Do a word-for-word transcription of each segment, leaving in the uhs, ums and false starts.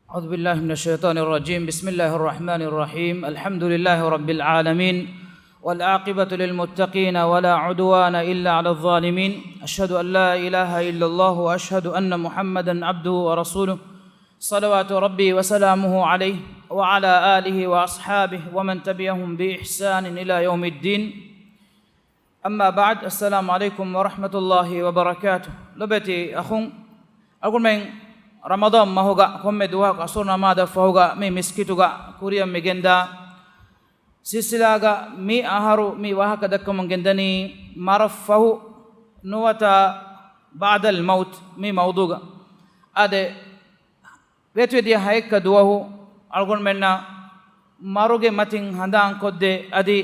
أعوذ بالله من الشيطان الرجيم. بسم الله الرحمن الرحيم. الحمد لله رب العالمين. والعاقبة للمتقين ولا عدوان إلا على الظالمين. أشهد أن لا إله إلا الله وأشهد أن محمدا عبده ورسوله. صلوات ربي وسلامه عليه وعلى آله وأصحابه ومن تبعهم بإحسان إلى يوم الدين. أما بعد، السلام عليكم ورحمة الله وبركاته. ލޮބުވެތި އަޚުން، އަޅުގަނޑުމެން ރަމަޟާން މަހުގަ ކޮންމެ ދުވަހަކު އަސުރު ނަމާދަށް ފަހުގަ މި މިސްކިތުގަ ކުރިއަށް މި ގެންދާ ސިލްސިލާގަ މި އަހަރު މި ވާހަކަ ދައްކަމުން ގެންދަނީ މަރަށް ފަހު ނުވަތަ ބަޢްދަލް މައުތު މި މައުޟޫގަ. އާދެ، ވޭތުވެދިޔަ ހައެއްކަ ދުވަހު އަޅުގަނޑުމެންނަށް މަރުގެ މަތިން ހަނދާންކޮށްދޭ، އަދި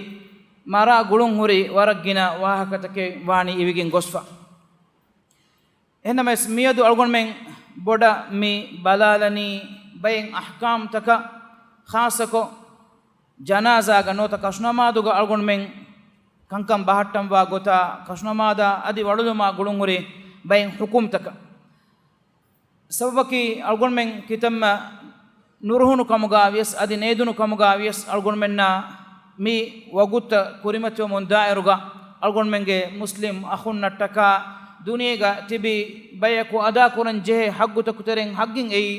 މަރާ ގުޅުން ހުރި ވަރަށް ގިނަ ވާހަކަތަކެއް ވާނީ އިވިގެން ގޮސްފަ. އެހެންނަމަވެސް، މިއަދު އަޅުގަނޑުމެން ބޮޑަށް މި ބަލާލަނީ ބައެއް އަޙްކާމްތަކަށް، ޚާއްޞަކޮށް ޖަނާޒާގަ ނުވަތަ ކަށުނަމާދުގަ އަޅުގަނޑުމެން ކަންކަން ބަހައްޓަންވާ ގޮތާ، ކަށުނަމާދާ އަދި ވަޅުލުމާ ގުޅުންހުރި ބައެއް ޙުކުމްތަކަށް. ސަބަބަކީ، އަޅުގަނޑުމެން ކިތަންމެ ނުރުހުނު ކަމުގަ ވިޔަސް އަދި ނޭދުނު ކަމުގަ ވިޔަސް އަޅުގަނޑުމެންނަށް މި ވަގުތުތައް ކުރިމަތިވަމުން ދާއިރުގަ އަޅުގަނޑުމެންގެ މުސްލިމް އަޚުންނަށްޓަކާ ދުނިޔޭގަ ތިބި ބަޔަކު އަދާކުރަން ޖެހޭ ޙައްޤުތަކު ތެރެއިން ޙައްޤިން އެއީ،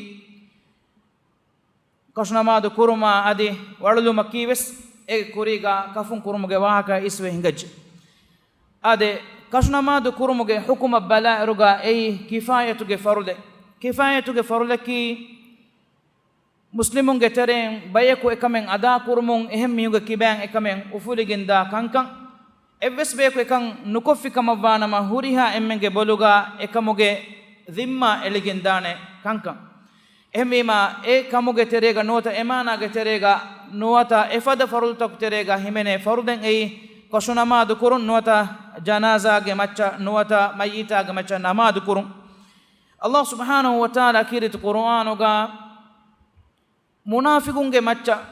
ކަށުނަމާދު ކުރުމާ އަދި ވަޅުލުމަކީ ވެސް އޭގެ ކުރީގަ ކަފުން ކުރުމުގެ ވާހަކަ އިސްވެ ހިނގައްޖެ. އާދެ، ކަށުނަމާދު ކުރުމުގެ ޙުކުމަށް ބަލާއިރުގަ އެއީ ކިފާޔަތުގެ ފަރުޟެއް. ކިފާޔަތުގެ ފަރުޟަކީ، މުސްލިމުންގެ ތެރެއިން ބަޔަކު އެކަމެއް އަދާކުރުމުން އެހެން މީހުންގެ ކިބައިން އެކަމެއް އުފުލިގެންދާ ކަންކަން. އެއްވެސް ބަޔަކު އެކަން ނުކޮށްފި ކަމަށްވާނަމަ، ހުރިހާ އެންމެންގެ ބޮލުގަ އެކަމުގެ ޒިންމާ އެޅިގެންދާނެ ކަންކަން. އެހެންވީމާ، އެ ކަމުގެ ތެރޭގަ ނުވަތަ އެމާނާގެ ތެރޭގަ ނުވަތަ އެފަދަ ފަރުޟުތަކު ތެރޭގަ ހިމެނޭ ފަރުޟެއް އެއީ، ކަށުނަމާދު ކުރުން ނުވަތަ ޖަނާޒާގެ މައްޗަށް ނުވަތަ މައްޔިތާގެ މައްޗަށް ނަމާދު ކުރުން. އައްލާހު ސުބްޙާނަހު ވަތަޢާލާ ކީރިތި ޤުރުއާނުގަ މުނާފިޤުންގެ މައްޗަށް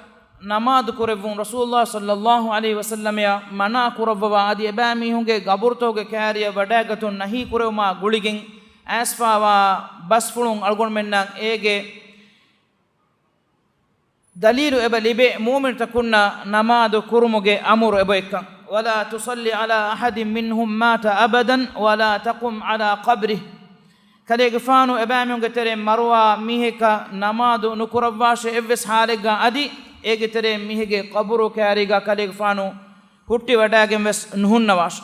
ނަމާދު ކުރެއްވުން ރަސޫލުﷲ ޞައްލައްލާހު ޢަލައިހި ވަސައްލަމަޔަށް މަނާ ކުރައްވަވާ އަދި އެބައިމީހުންގެ ގަބުރުތަކުގެ ކައިރިއަށް ވަޑައިގަތުން ނަހީ ކުރެވުމާ ގުޅިގެން އައިސްފާވާ ބަސްފުޅުން އަޅުގަނޑުމެންނަށް އޭގެ ދަލީލު އެބަ ލިބޭ މުއުމިނުތަކުންނަށް ނަމާދު ކުރުމުގެ އަމުރު އެބައޮތްކަން. ولا تصل على أحد منهم مات أبدا ولا تقم على قبره. ކަލޭގެފާނު އެބައިމީހުންގެ ތެރެއިން މަރުވާ މީހަކަށް ނަމާދު ނުކުރައްވާށޭ އެއްވެސް ޙާލެއްގަ އަދި އޭގެ ތެރެއިން މީހެއްގެ ޤަބުރު ކައިރީގަ ކަލޭގެފާނު ހުއްޓިވަޑައިގެން ވެސް ނުހުންނަވާށޭ.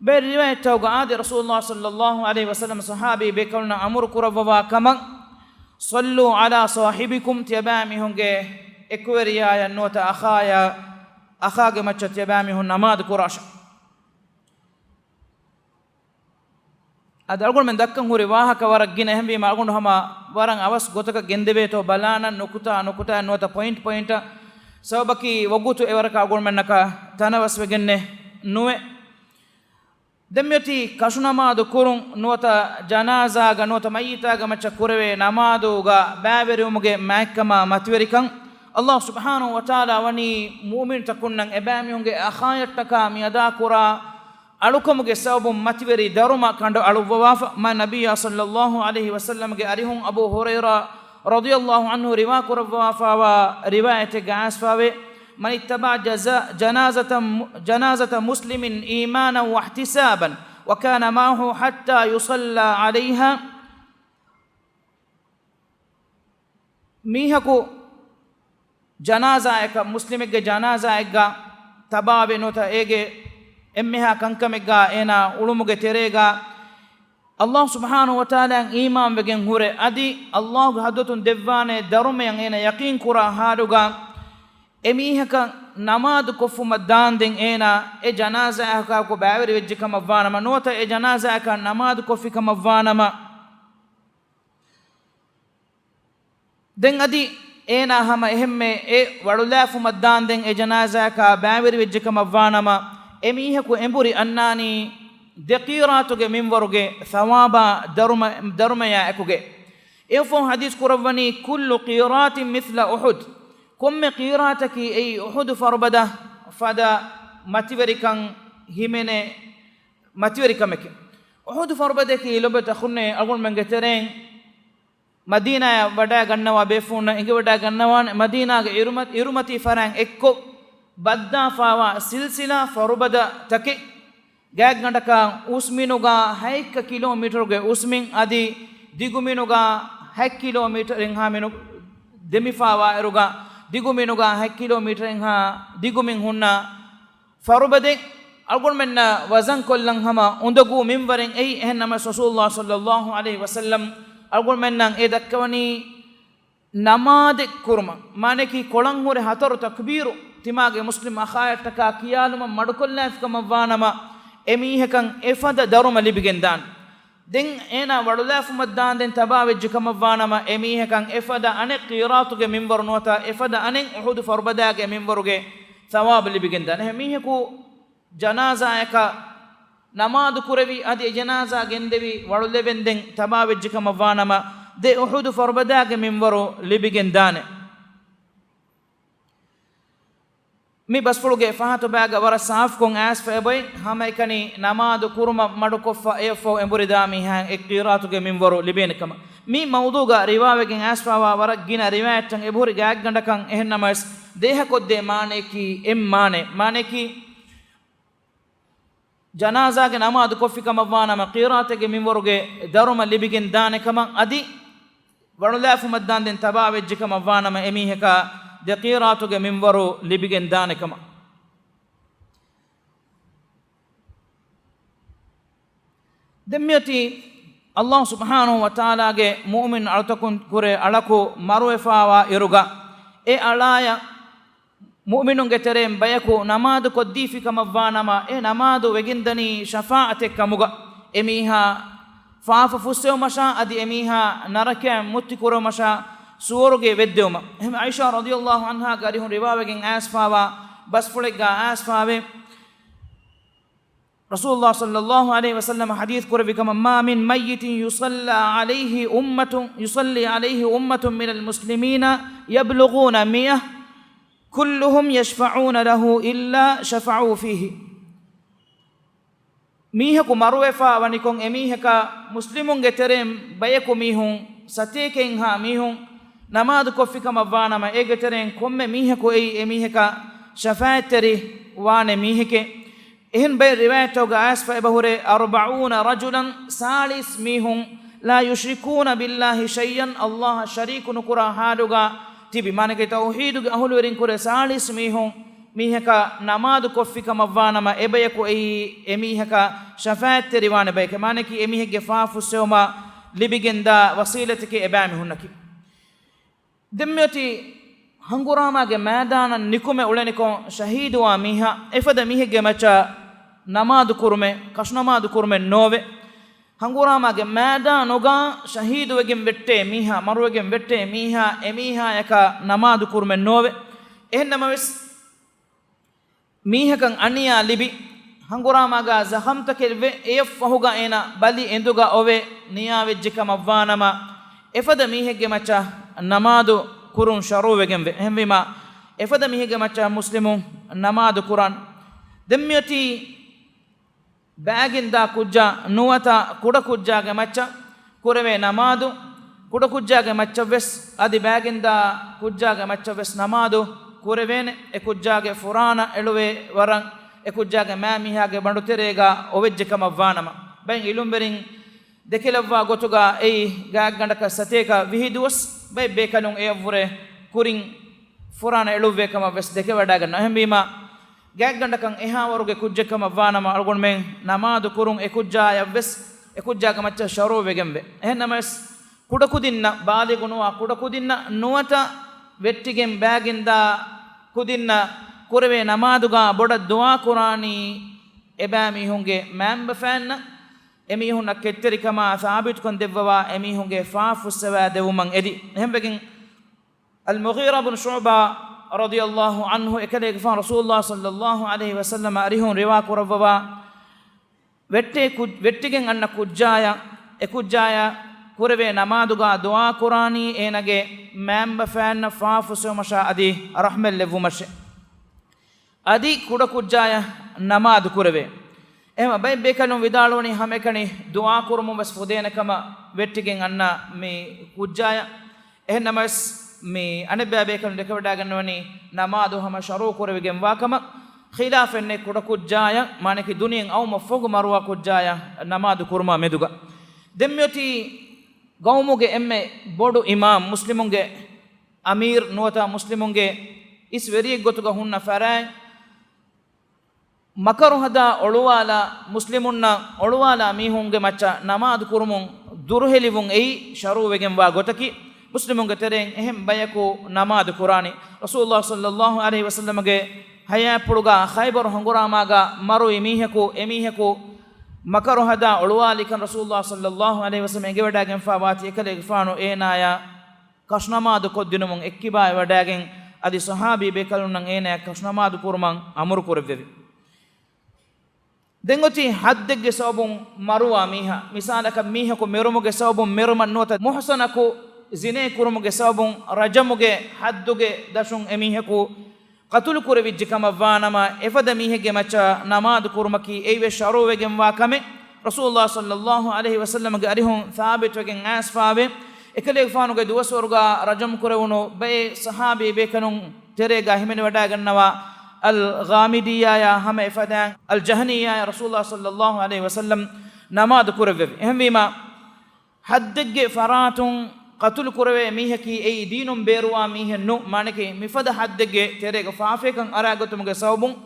ބޭރު ރިވާޔަތްތަކުގަ އާދެ، ރަސޫލުﷲ ޞައްލައްލާހު ޢަލައިހި ވަސައްލަމަ ޞަޙާބީ ބޭކަލުންނަށް އަމުރު ކުރައްވަވާ ކަމަށް، صلوا على صاحبكم، ތިޔަބައިމީހުންގެ އެކުވެރިޔާޔަށް ނުވަތަ އަޚާޔާ، އަޚާގެ މައްޗަށް ތިޔަބައިމީހުން ނަމާދު ކުރާށޭ. އަދި އަޅުގަނޑުމެން ދައްކަން ހުރި ވާހަކަ ވަރަށް ގިނަ، އެހެންވީމަ އަޅުގަނޑު ހަމަ ވަރަށް އަވަސް ގޮތަކަށް ގެންދެވޭތޯ ބަލާނަން، ނުކުތާ ނުކުތާ ނުވަތަ ޕޮއިންޓް ޕޮއިންޓަށް، ސަބަބަކީ ވަގުތު އެވަރަކަށް އަޅުގަނޑުމެންނަކަށް ތަނަވަސްވެގެންނެއް ނުވޭ. ދެން މިއޮތީ ކަށުނަމާދު ކުރުން ނުވަތަ ޖަނާޒާގަ ނުވަތަ މައްޔިތާގެ މައްޗަށް ކުރެވޭ ނަމާދުގަ ބައިވެރިވުމުގެ މާތްކަމާ މަތިވެރިކަން. އައްލާހު ސުބްޙާނަހު ވަތަޢާލާ ވަނީ މުއުމިނުތަކުންނަށް އެބައިމީހުންގެ އަޚާޔަށްޓަކާ މި އަދާކުރާ އަޅުކަމުގެ ސަބަބުން މަތިވެރި ދަރުމަ ކަނޑު އަޅުއްވަވާފަ. މާތް ނަބިއްޔާ ޞައްލައްލާހު ޢަލައިހި ވަސައްލަމްގެ އަރިހުން އަބޫ ހުރައިރާ ރަޟިޔައްލާހު ޢަންހު ރިވާ ކުރައްވާފައިވާ ރިވާޔަތެއްގަ އައިސްފައިވޭ، من اتبع جزا-، جنازة م-، جنازة مسلم إيمانا واحتسابا وكان معه حتى يصلى عليها. މީހަކު ޖަނާޒާއަކަށް، މުސްލިމެއްގެ ޖަނާޒާއެއްގަ ތަބާވެ ނުވަތަ އޭގެ އެންމެހާ ކަންކަމެއްގަ އޭނާ އުޅުމުގެ ތެރޭގަ، އައްލާހު ސުބްޙާނަހު ވަތަޢާލާއަށް އީމާންވެގެން ހުރެ، އަދި އައްލާހުގެ ޙަޟްރަތުން ދެއްވާނެ ދަރުމަޔަށް އޭނަ ޔަޤީން ކުރާ ޙާލުގަ، އެމީހަކަށް ނަމާދު ކޮށްފުމަށް ދާންދެން އޭނާ އެ ޖަނާޒާއަކާއެކު ބައިވެރިވެއްޖެ ކަމަށްވާނަމަ، ނުވަތަ އެ ޖަނާޒާއަކަށް ނަމާދު ކޮށްފި ކަމަށްވާނަމަ، ދެން އަދި އޭނާ ހަމަ އެހެންމެ އެ ވަޅުލާފުމަށް ދާންދެން އެ ޖަނާޒާއަކާ ބައިވެރިވެއްޖެ ކަމަށްވާނަމަ، އެމީހަކު އެނބުރި އަންނާނީ ދެ ޤީރާތުގެ މިންވަރުގެ ޘަވާބާ ދަރުމަ-، ދަރުމަޔާ އެކުގެ. އެއަށްފަހު ޙަދީޘް ކުރައްވަނީ، كل قيراط مثل أحد، ކޮންމެ ޤީރާތަކީ އެއީ އުޙުދު ފަރުބަދަ ފަދަ މަތިވެރިކަން ހިމެނޭ މަތިވެރިކަމެކެވެ. އުޙުދު ފަރުބަދައަކީ ލޮބުވެތި އަޚުންނޭ އަޅުގަނޑުމެންގެ ތެރެއިން މަދީނާއަށް ވަޑައިގަންނަވާ ބޭފުޅުންނަށް އެނގިވަޑައިގަންނަވާނެ، މަދީނާގެ އިރުމަ-، އިރުމަތީ ފަރާތް އެއްކޮށް ބައްދާފާވާ ސިލްސިލާ ފަރުބަދަ ތަކެއް، ގާތްގަނޑަކަށް އުސްމިނުގަ ހަތްކަ ކިލޯމީޓަރުގެ އުސްމިން އަދި ދިގުމިނުގަ ހަތް ކިލޯމީޓަރެއްހާ މިނު-، ދެމިފާވާއިރުގަ ދިގުމިނުގަ ހަތް ކިލޯމީޓަރެއްހާ ދިގުމިން ހުންނަ ފަރުބަދެއް އަޅުގަނޑުމެންނަށް ވަޒަންކޮށްލަން ހަމަ އުނދަގޫ މިންވަރެއް އެއީ. އެހެންނަމަވެސް ރަސޫލުﷲ ޞައްލަﷲ ޢަލައިހި ވަސައްލަމް އަޅުގަނޑުމެންނަށް އެ ދައްކަވަނީ ނަމާދެއް ކުރުމަށް، މާނައަކީ ކޮޅަށް ހުރެ ހަތަރު ތަކްބީރު ތިމާގެ މުސްލިމް އަޚާޔަށްޓަކާ ކިޔާލުމަށް މަޑުކޮށްލާފިކަމަށްވާނަމަ، އެމީހަކަށް އެފަދަ ދަރުމަ ލިބިގެންދާނެ. ދެން އޭނާ ވަޅުލާފުމަށްދާންދެން ތަބާވެއްޖެ ކަމަށްވާނަމަ، އެމީހަކަށް އެފަދަ އަނެއް ޤީރާތުގެ މިންވަރު ނުވަތަ އެފަދަ އަނެއް އުޙުދު ފަރުބަދާގެ މިންވަރުގެ ޘަވާބު ލިބިގެންދާނެ. އެހެން މީހަކު ޖަނާޒާއަކަށް ނަމާދު ކުރެވި އަދި އެ ޖަނާޒާ ގެންދެވި ވަޅުލެވެންދެން ތަބާވެއްޖެ ކަމަށްވާނަމަ، ދެ އުޙުދު ފަރުބަދާގެ މިންވަރު ލިބިގެންދާނެ. މި ބަސްފުޅުގެ ފަހަތު ބައިގަ ވަރަށް ސާފުކޮށް އައިސްފަ އެބައޮތް، ހަމައެކަނި ނަމާދު ކުރުމަށް މަޑުކޮށްފަ އެއަށްފަހު އެނބުރިދާ މީހާއަށް އެ ޤީރާތުގެ މިންވަރު ލިބޭނެ ކަމަށް. މި މައުޟޫގަ ރިވާވެގެން އައިސްފަވާ ވަރަށް ގިނަ ރިވާޔަތްތައް އެބަހުރި ގާތްގަނޑަކަށް. އެހެންނަމަވެސް، ދޭހަކޮށްދޭ މާނަޔަކީ އެއް މާނަ، މާނަޔަކީ، ޖަނާޒާގެ ނަމާދު ކޮށްފި ކަމަށްވާނަމަ، ޤީރާތެއްގެ މިންވަރުގެ ދަރުމަ ލިބިގެން ދާނެ ކަމަށް އަދި ވަޅުލާފުމަށްދާންދެން ތަބާވެއްޖެ ކަމަށްވާނަމަ، އެމީހަކަށް ދެ ޤީރާތުގެ މިންވަރު ލިބިގެން ދާނެ ކަމަށް. ދެން މިއޮތީ ﷲ ސުބްޙާނަހޫ ވަތަޢާލާގެ މުއުމިން އަޅުތަކުން ކުރެ އަޅަކު މަރުވެފާވާ އިރުގަ، އެ އަޅާޔަށް މުއުމިނުންގެ ތެރެއިން ބަޔަކު ނަމާދު ކޮށްދީފި ކަމަށްވާނަމަ، އެ ނަމާދު ވެގެންދަނީ ޝަފާޢަތެއް ކަމުގަ، އެމީހާ ފާފަ ފުއްސެވުމަށާ އަދި އެމީހާ ނަރަކައިން މުއްތި ކުރެވުމަށާ ސުވަރުގެ ވެއްދެވުމަށް. އެހެން ޢާއިޝާ ރަޟިޔަﷲ ޢަންހާގެ އަރިހުން ރިވާވެގެން އައިސްފާވާ ބަސްފުޅެއްގަ އައިސްފާވޭ، ރަސޫލުﷲ ޞައްލަﷲ ޢަލައިހި ވަސައްލަމަ ޙަދީޘް ކުރެއްވި ކަމަށް، ما من ميت يصلى عليه أمة، يصلي عليه أمة من المسلمين يبلغون مائة كلهم يشفعون له إلا شفعوا فيه. މީހަކު މަރުވެފާ ވަނިކޮށް، އެމީހަކަށް މުސްލިމުންގެ ތެރެއިން ބަޔަކު މީހުން ސަތޭކައެއްހާ މީހުން ނަމާދު ކޮށްފި ކަމަށްވާނަމަ، އޭގެ ތެރެއިން ކޮންމެ މީހަކު އެއީ އެމީހަކަށް ޝަފާޢަތްތެރި ވާނެ މީހެކޭ. އެހެން ބައެއް ރިވާޔަތްތަކުގަ އައިސްފަ އެބަހުރޭ، أربعون رجلا، ސާޅީސް މީހުން، لا يشركون بالله شيئا، ﷲ އަށް ޝަރީކު ނުކުރާ ޙާލުގަ ތިބި، މާނައަކީ ތައުޙީދުގެ އަހުލުވެރިން ކުރެ ސާޅީސް މީހުން މީހަކަށް ނަމާދު ކޮށްފި ކަމަށްވާނަމަ، އެބަޔަކު އެއީ އެމީހަކަށް ޝަފާޢަތްތެރިވާނެ ބަޔެކޭ. މާނައަކީ އެމީހެއްގެ ފާފަ ފުއްސެވުމަށް ލިބިގެންދާ ވަސީލަތެކޭ އެބައިމީހުންނަކީ. ދެން މިއޮތީ ހަނގުރާމާގެ މައިދާނަށް ނިކުމެ އުޅެނިކޮށް ޝަހީދުވާ މީހާ، އެފަދަ މީހެއްގެ މައްޗަށް ނަމާދު ކުރުމެއް، ކަށުނަމާދު ކުރުމެއް ނޯވެ. ހަނގުރާމާގެ މައިދާނުގަ ޝަހީދުވެގެން ވެއްޓޭ މީހާ، މަރުވެގެން ވެއްޓޭ މީހާ، އެމީހާޔަކަށް ނަމާދު ކުރުމެއް ނޯވެ. އެހެންނަމަވެސް، މީހަކަށް އަނިޔާ ލިބި، ހަނގުރާމާގަ ޒަޚަމްތަކެއް ވެ، އެއަށްފަހުގަ އޭނަ ބަލި އެނދުގަ އޮވެ ނިޔާވެއްޖެ ކަމަށްވާނަމަ، އެފަދަ މީހެއްގެ މައްޗަށް ނަމާދު ކުރުން ޝަރުޢުވެގެންވޭ. އެހެންވީމާ، އެފަދަ މީހެއްގެ މައްޗަށް މުސްލިމުން ނަމާދު ކުރާން. ދެން މިއޮތީ ބައިގެންދާ ކުއްޖާ ނުވަތަ ކުޑަކުއްޖާގެ މައްޗަށް ކުރެވޭ ނަމާދު، ކުޑަކުއްޖާގެ މައްޗަށްވެސް އަދި ބައިގެންދާ ކުއްޖާގެ މައްޗަށްވެސް ނަމާދު ކުރެވޭނެ. އެ ކުއްޖާގެ ފުރާނަ އެޅުވޭ ވަރަށް އެ ކުއްޖާގެ މައިމީހާގެ ބަނޑުތެރޭގަ އޮވެއްޖެ ކަމަށްވާނަމަ. ބައެއް ޢިލްމުވެރިން ދެކެލައްވާ ގޮތުގަ އެއީ ގާތްގަނޑަކަށް ސަތޭކަ ވިހި ދުވަސް، ބައެއް ބޭކަލުން އެޔަށްވުރެ ކުރިން ފުރާނަ އެޅުއްވޭ ކަމަށްވެސް ދެކެވަޑައިގަންނަވާ. އެހެންވީމާ، ގާތްގަނޑަކަށް އެހާވަރުގެ ކުއްޖެއްކަމަށް ވާނަމަ، އަޅުގަނޑުމެން ނަމާދު ކުރުން އެކުއްޖާޔަށްވެސް އެކުއްޖާގެ މައްޗަށް ޝަރުޢުވެގެންވޭ. އެހެންނަމަވެސް، ކުޑަކުދިންނަށް، ބާލިޣު ނުވާ ކުޑަކުދިންނަށް ނުވަތަ ވެއްޓިގެން ބައިގެންދާ ކުދިންނަށް ކުރެވޭ ނަމާދުގަ ބޮޑަށް ދުޢާ ކުރާނީ އެބައިމީހުންގެ މައިންބަފައިންނަށް، އެމީހުންނަށް ކެތްތެރިކަމާ ސާބިތުކަން ދެއްވަވާ އެމީހުންގެ ފާފަ ފުއްސަވާ ދެވުމަށް އެދި. އެހެންވެގެން، އަލްމުޣީރާ ބުނު ޝުޢުބާ ރަޟިޔަﷲ ޢަންހު އެކަލޭގެފާނު ރަސޫލުﷲ ޞައްލަﷲ ޢަލައިހި ވަސައްލަމަ އަރިހުން ރިވާ ކުރައްވަވާ، ވެއްޓޭ ކު-، ވެއްޓިގެން އަންނަ ކުއްޖާޔަށް، އެ ކުއްޖާޔަށް ކުރެވޭ ނަމާދުގަ ދުޢާ ކުރާނީ އޭނަގެ މައިންބަފައިންނަށް ފާފަ ފުއްސެވުމަށާ އަދި ރަޙްމަތް ލެއްވުމަށޭ. އަދި ކުޑަކުއްޖާޔަށް ނަމާދު ކުރެވޭ. އެހެންވީމާ ބައެއް ބޭކަލުން ވިދާޅުވަނީ ހަމައެކަނި ދުޢާ ކުރުމުން ވެސް ފުދޭނެ ކަމަށް. ވެއްޓިގެން އަންނަ މި ކުއްޖާޔަށް. އެހެންނަމަވެސް، މި އަނެއްބައި ބޭކަލުން ދެކެވަޑައިގަންނަވަނީ ނަމާދު ހަމަ ޝަރުޢު ކުރެވިގެންވާ ކަމަށް. ޚިލާފެއް ނެތް ކުޑަ ކުއްޖާޔަށް، މާނައަކީ ދުނިޔެއިން އައުމަށްފަހު މަރުވާ ކުއްޖާޔަށް ނަމާދު ކުރުމާ މެދުގަ. ދެން މިއޮތީ ގައުމުގެ އެންމެ ބޮޑު އިމާމް، މުސްލިމުންގެ އަމީރު ނުވަތަ މުސްލިމުންގެ އިސް ވެރިއެއްގޮތުގަ ހުންނަ ފަރާތް، މަކަރު ހަދާ އޮޅުވާލާ، މުސްލިމުންނަށް އޮޅުވާލާ މީހުންގެ މައްޗަށް ނަމާދު ކުރުމުން ދުރުހެލިވުން އެއީ ޝަރުޢުވެގެންވާ ގޮތަކީ. މުސްލިމުންގެ ތެރެއިން އެހެން ބަޔަކު ނަމާދު ކުރާނީ. ރަސޫލުﷲ ޞައްލައްލާހު ޢަލައިހި ވަސައްލަމަގެ ޙަޔާތްޕުޅުގަ ޚައިބަރު ހަނގުރާމާގަ މަރުވި މީހަކު، އެމީހަކު މަކަރު ހަދާ އޮޅުވާލިކަން ރަސޫލުﷲ ޞައްލައްލާހު ޢަލައިހި ވަސައްލަމަ އެނގިވަޑައިގެންފާވާތީ އެކަލޭގެފާނު އޭނާޔާ ކަށުނަމާދު ކޮށްދިނުމުން އެއްކިބާ ވަޑައިގެން، އަދި ޞަޙާބީ ބޭކަލުންނަށް އޭނާޔަށް ކަށުނަމާދު ކުރުމަށް އަމުރު ކުރެއްވެވި. ދެން އޮތީ ޙައްދެއްގެ ސަބަބުން މަރުވާ މީހާ. މިސާލަކަށް، މީހަކު މެރުމުގެ ސަބަބުން މެރުމަށް ނުވަތަ މުޙްޞަނަކު ޒިނޭ ކުރުމުގެ ސަބަބުން ރަޖަމުގެ ޙައްދުގެ ދަށުން އެމީހަކު ޤަތުލު ކުރެވިއްޖެ ކަމަށް ވާނަމަ، އެފަދަ މީހެއްގެ މައްޗަށް ނަމާދު ކުރުމަކީ އެއީވެސް ޝަރުޢުވެގެންވާ ކަމެއް. ރަސޫލުﷲ ޞައްލައްލާހު ޢަލައިހި ވަސައްލަމަގެ އަރިހުން ސާބިތުވެގެން އައިސްފާވޭ. އެކަލޭގެފާނުގެ ދުވަސްވަރުގަ ރަޖަމް ކުރެވުނު ބައެއް ޞަޙާބީ ބޭކަލުން ތެރޭގަ ހިމެނިވަޑައިގަންނަވާ އަލްޣާމިދިއްޔާޔާ ހަމަ އެފަދައިން އަލްޖަހަނިއްޔާޔާ ރަސޫލުﷲ ޞައްލައްލާހު ޢަލައިހި ވަސައްލަމް ނަމާދު ކުރެއްވެވި. އެހެންވީމަ، ޙައްދެއްގެ ފަރާތުން ޤަތުލު ކުރެވޭ މީހަކީ އެއީ ދީނުން ބޭރުވާ މީހެއް ނޫން. މާނައަކީ، މިފަދަ ޙައްދެއްގެ ތެރޭގަ ފާފަޔަކަށް އަރާގަތުމުގެ ސަބަބުން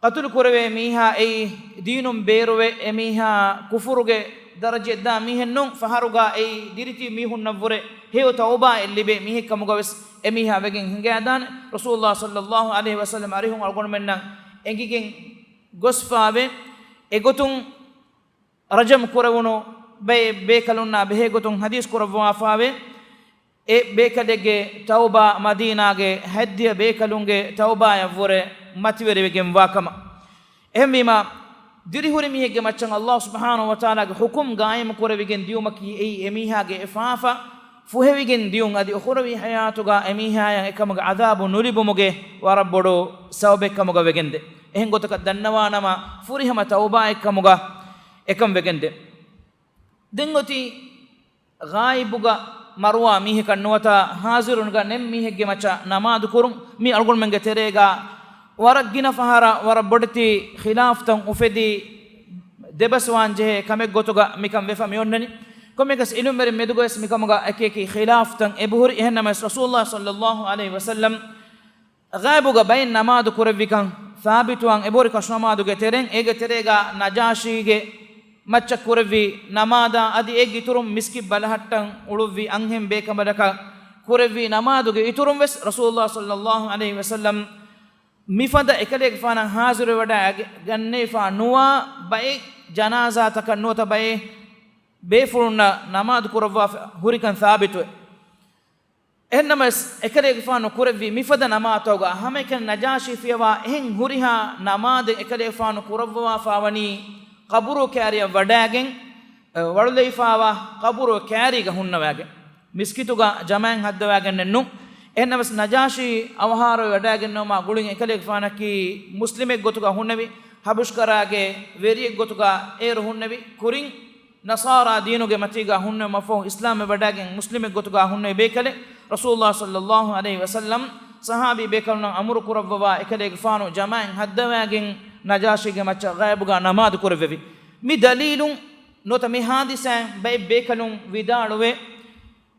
ޤަތުލު ކުރެވޭ މީހާ އެއީ ދީނުން ބޭރުވެ، އެމީހާ ކުފުރުގެ ދަރަޖައަށް ދާ މީހެއް ނޫން. ފަހަރުގަ އެއީ ދިރިތިބި މީހުންނަށްވުރެ ހެޔޮ ތައުބާއެއް ލިބޭ މީހެއް ކަމުގަވެސް އެމީހާ ވެގެން ހިނގައިދާނެ. ރަސޫލުﷲ ޞައްލައްލާހު ޢަލައިހި ވަސައްލަމަ އަރިހުން އަޅުގަނޑުމެންނަށް އެނގިގެން ގޮސްފާވޭ. އެގޮތުން ރަޖަމް ކުރެވުނު ބައެއް ބޭކަލުންނާ ބެހޭގޮތުން ޙަދީޘް ކުރައްވާފާވޭ. އެ ބޭކަލެއްގެ ތައުބާ މަދީނާގެ ހަތްދިހަ ބޭކަލުންގެ ތައުބާޔަށްވުރެ މަތިވެރިވެގެންވާ ކަމަށް. އެހެންވީމަ، ދިރިހުރި މީހެއްގެ މައްޗަށް ﷲ ސުބްޙާނަހޫ ވަތަޢާލާގެ ޙުކުމް ގާއިމު ކުރެވިގެން ދިޔުމަކީ އެއީ އެމީހާގެ އެ ފާފަ ފުހެވިގެން ދިޔުން، އަދި އުޚުރަވީ ޙަޔާތުގަ އެމީހާޔަށް އެކަމުގެ ޢަޛާބު ނުލިބުމުގެ ވަރަށް ބޮޑު ސަބަބެއްކަމުގަ ވެގެންދޭ. އެހެން ގޮތަކަށް ދަންނަވާނަމަ، ފުރިހަމަ ތައުބާއެއްކަމުގަ އެކަން ވެގެންދޭ. ދެން އޮތީ ޣާއިބުގަ މަރުވާ މީހަކަށް ނުވަތަ ޙާޟިރުންގަ ނެތް މީހެއްގެ މައްޗަށް ނަމާދު ކުރުން. މި އަޅުގަނޑުމެންގެ ތެރޭގަ ވަރަށް ގިނަ ފަހަރަށް ވަރަށް ބޮޑެތި ޚިލާފްތައް އުފެދި، ދެބަސްވާންޖެހޭ ކަމެއްގޮތުގަ މިކަން ވެފަ މިއޮންނަނީ. ކޮންމެއަކަސް ޢިލްމުވެރިން މެދުގަވެސް މިކަމުގަ އެކިއެކި ޚިލާފްތައް އެބަހުރި. އެހެންނަމަވެސް ރަސޫލުﷲ ޞައްލައްލާހު ޢަލައިހި ވަސައްލަމް ޣައިބުގަ ބައެއް ނަމާދު ކުރެއްވިކަން ސާބިތުވާން އެބަހުރި ކަށުނަމާދުގެ ތެރެއިން. އޭގެ ތެރޭގަ ނަޖާޝީގެ މައްޗަށް ކުރެއްވި ނަމާދާ އަދި އޭގެ އިތުރުން މިސްކިތް ބަލަހައްޓަން އުޅުއްވި އަންހެން ބޭކަނބަލަކަށް ކުރެއްވި ނަމާދުގެ އިތުރުން ވެސް ރަސޫލުﷲ ޞައްލައްލާހު ޢަލައިހި ވަސައްލަމް މިފަދަ އެކަލޭގެފާނަށް ޙާޟިރުވެވަޑައި ގަންނަވާފާ ނުވާ ބައެއް ޖަނާޒާތަކަށް ނުވަތަ ބައެއް ބޭފުޅުންނަށް ނަމާދު ކުރައްވާފަ ހުރިކަން ސާބިތުވޭ. އެހެންނަމަވެސް، އެކަލޭގެފާނު ކުރެއްވި މިފަދަ ނަމާދުތަކުގަ ހަމައެކަނި ނަޖާޝީ ފިޔަވާ އެހެން ހުރިހާ ނަމާދެއް އެކަލޭގެފާނު ކުރައްވަވާފާވަނީ ޤަބުރު ކައިރިއަށް ވަޑައިގެން، އެ، ވަޅުލައިފާވާ ޤަބުރު ކައިރީގަ ހުންނަވައިގެން، މިސްކިތުގަ ޖަމާއަތް ހައްދަވައިގެންނެއް ނޫން. އެހެންނަމަވެސް، ނަޖާޝީ އަވަހާރަވެވަޑައިގެންނެވުމާ ގުޅިގެން އެކަލޭގެފާނަކީ މުސްލިމެއްގޮތުގަ ހުންނެވި، ޙަބަޝްކަރާގެ ވެރިއެއްގޮތުގަ އޭރު ހުންނެވި، ކުރިން ނަޞާރާ ދީނުގެ މަތީގަ ހުންނެވުމަށްފަހު އިސްލާމްވެވަޑައިގެން މުސްލިމެއްގޮތުގަ ހުންނެވި ބޭކަލެއް. ރަސޫލުﷲ ޞައްލައްލާހު ޢަލައިހި ވަސައްލަމް ޞަޙާބީ ބޭކަލުންނަށް އަމުރު ކުރައްވަވާ އެކަލޭގެފާނު ޖަމާޢަތް ހައްދަވައިގެން ނަޖާޝީގެ މައްޗަށް ޣައިބުގަ ނަމާދު ކުރެއްވެވި. މި ދަލީލުން ނުވަތަ މި ޙާދިސާއިން ބައެއް ބޭކަލުން ވިދާޅުވޭ،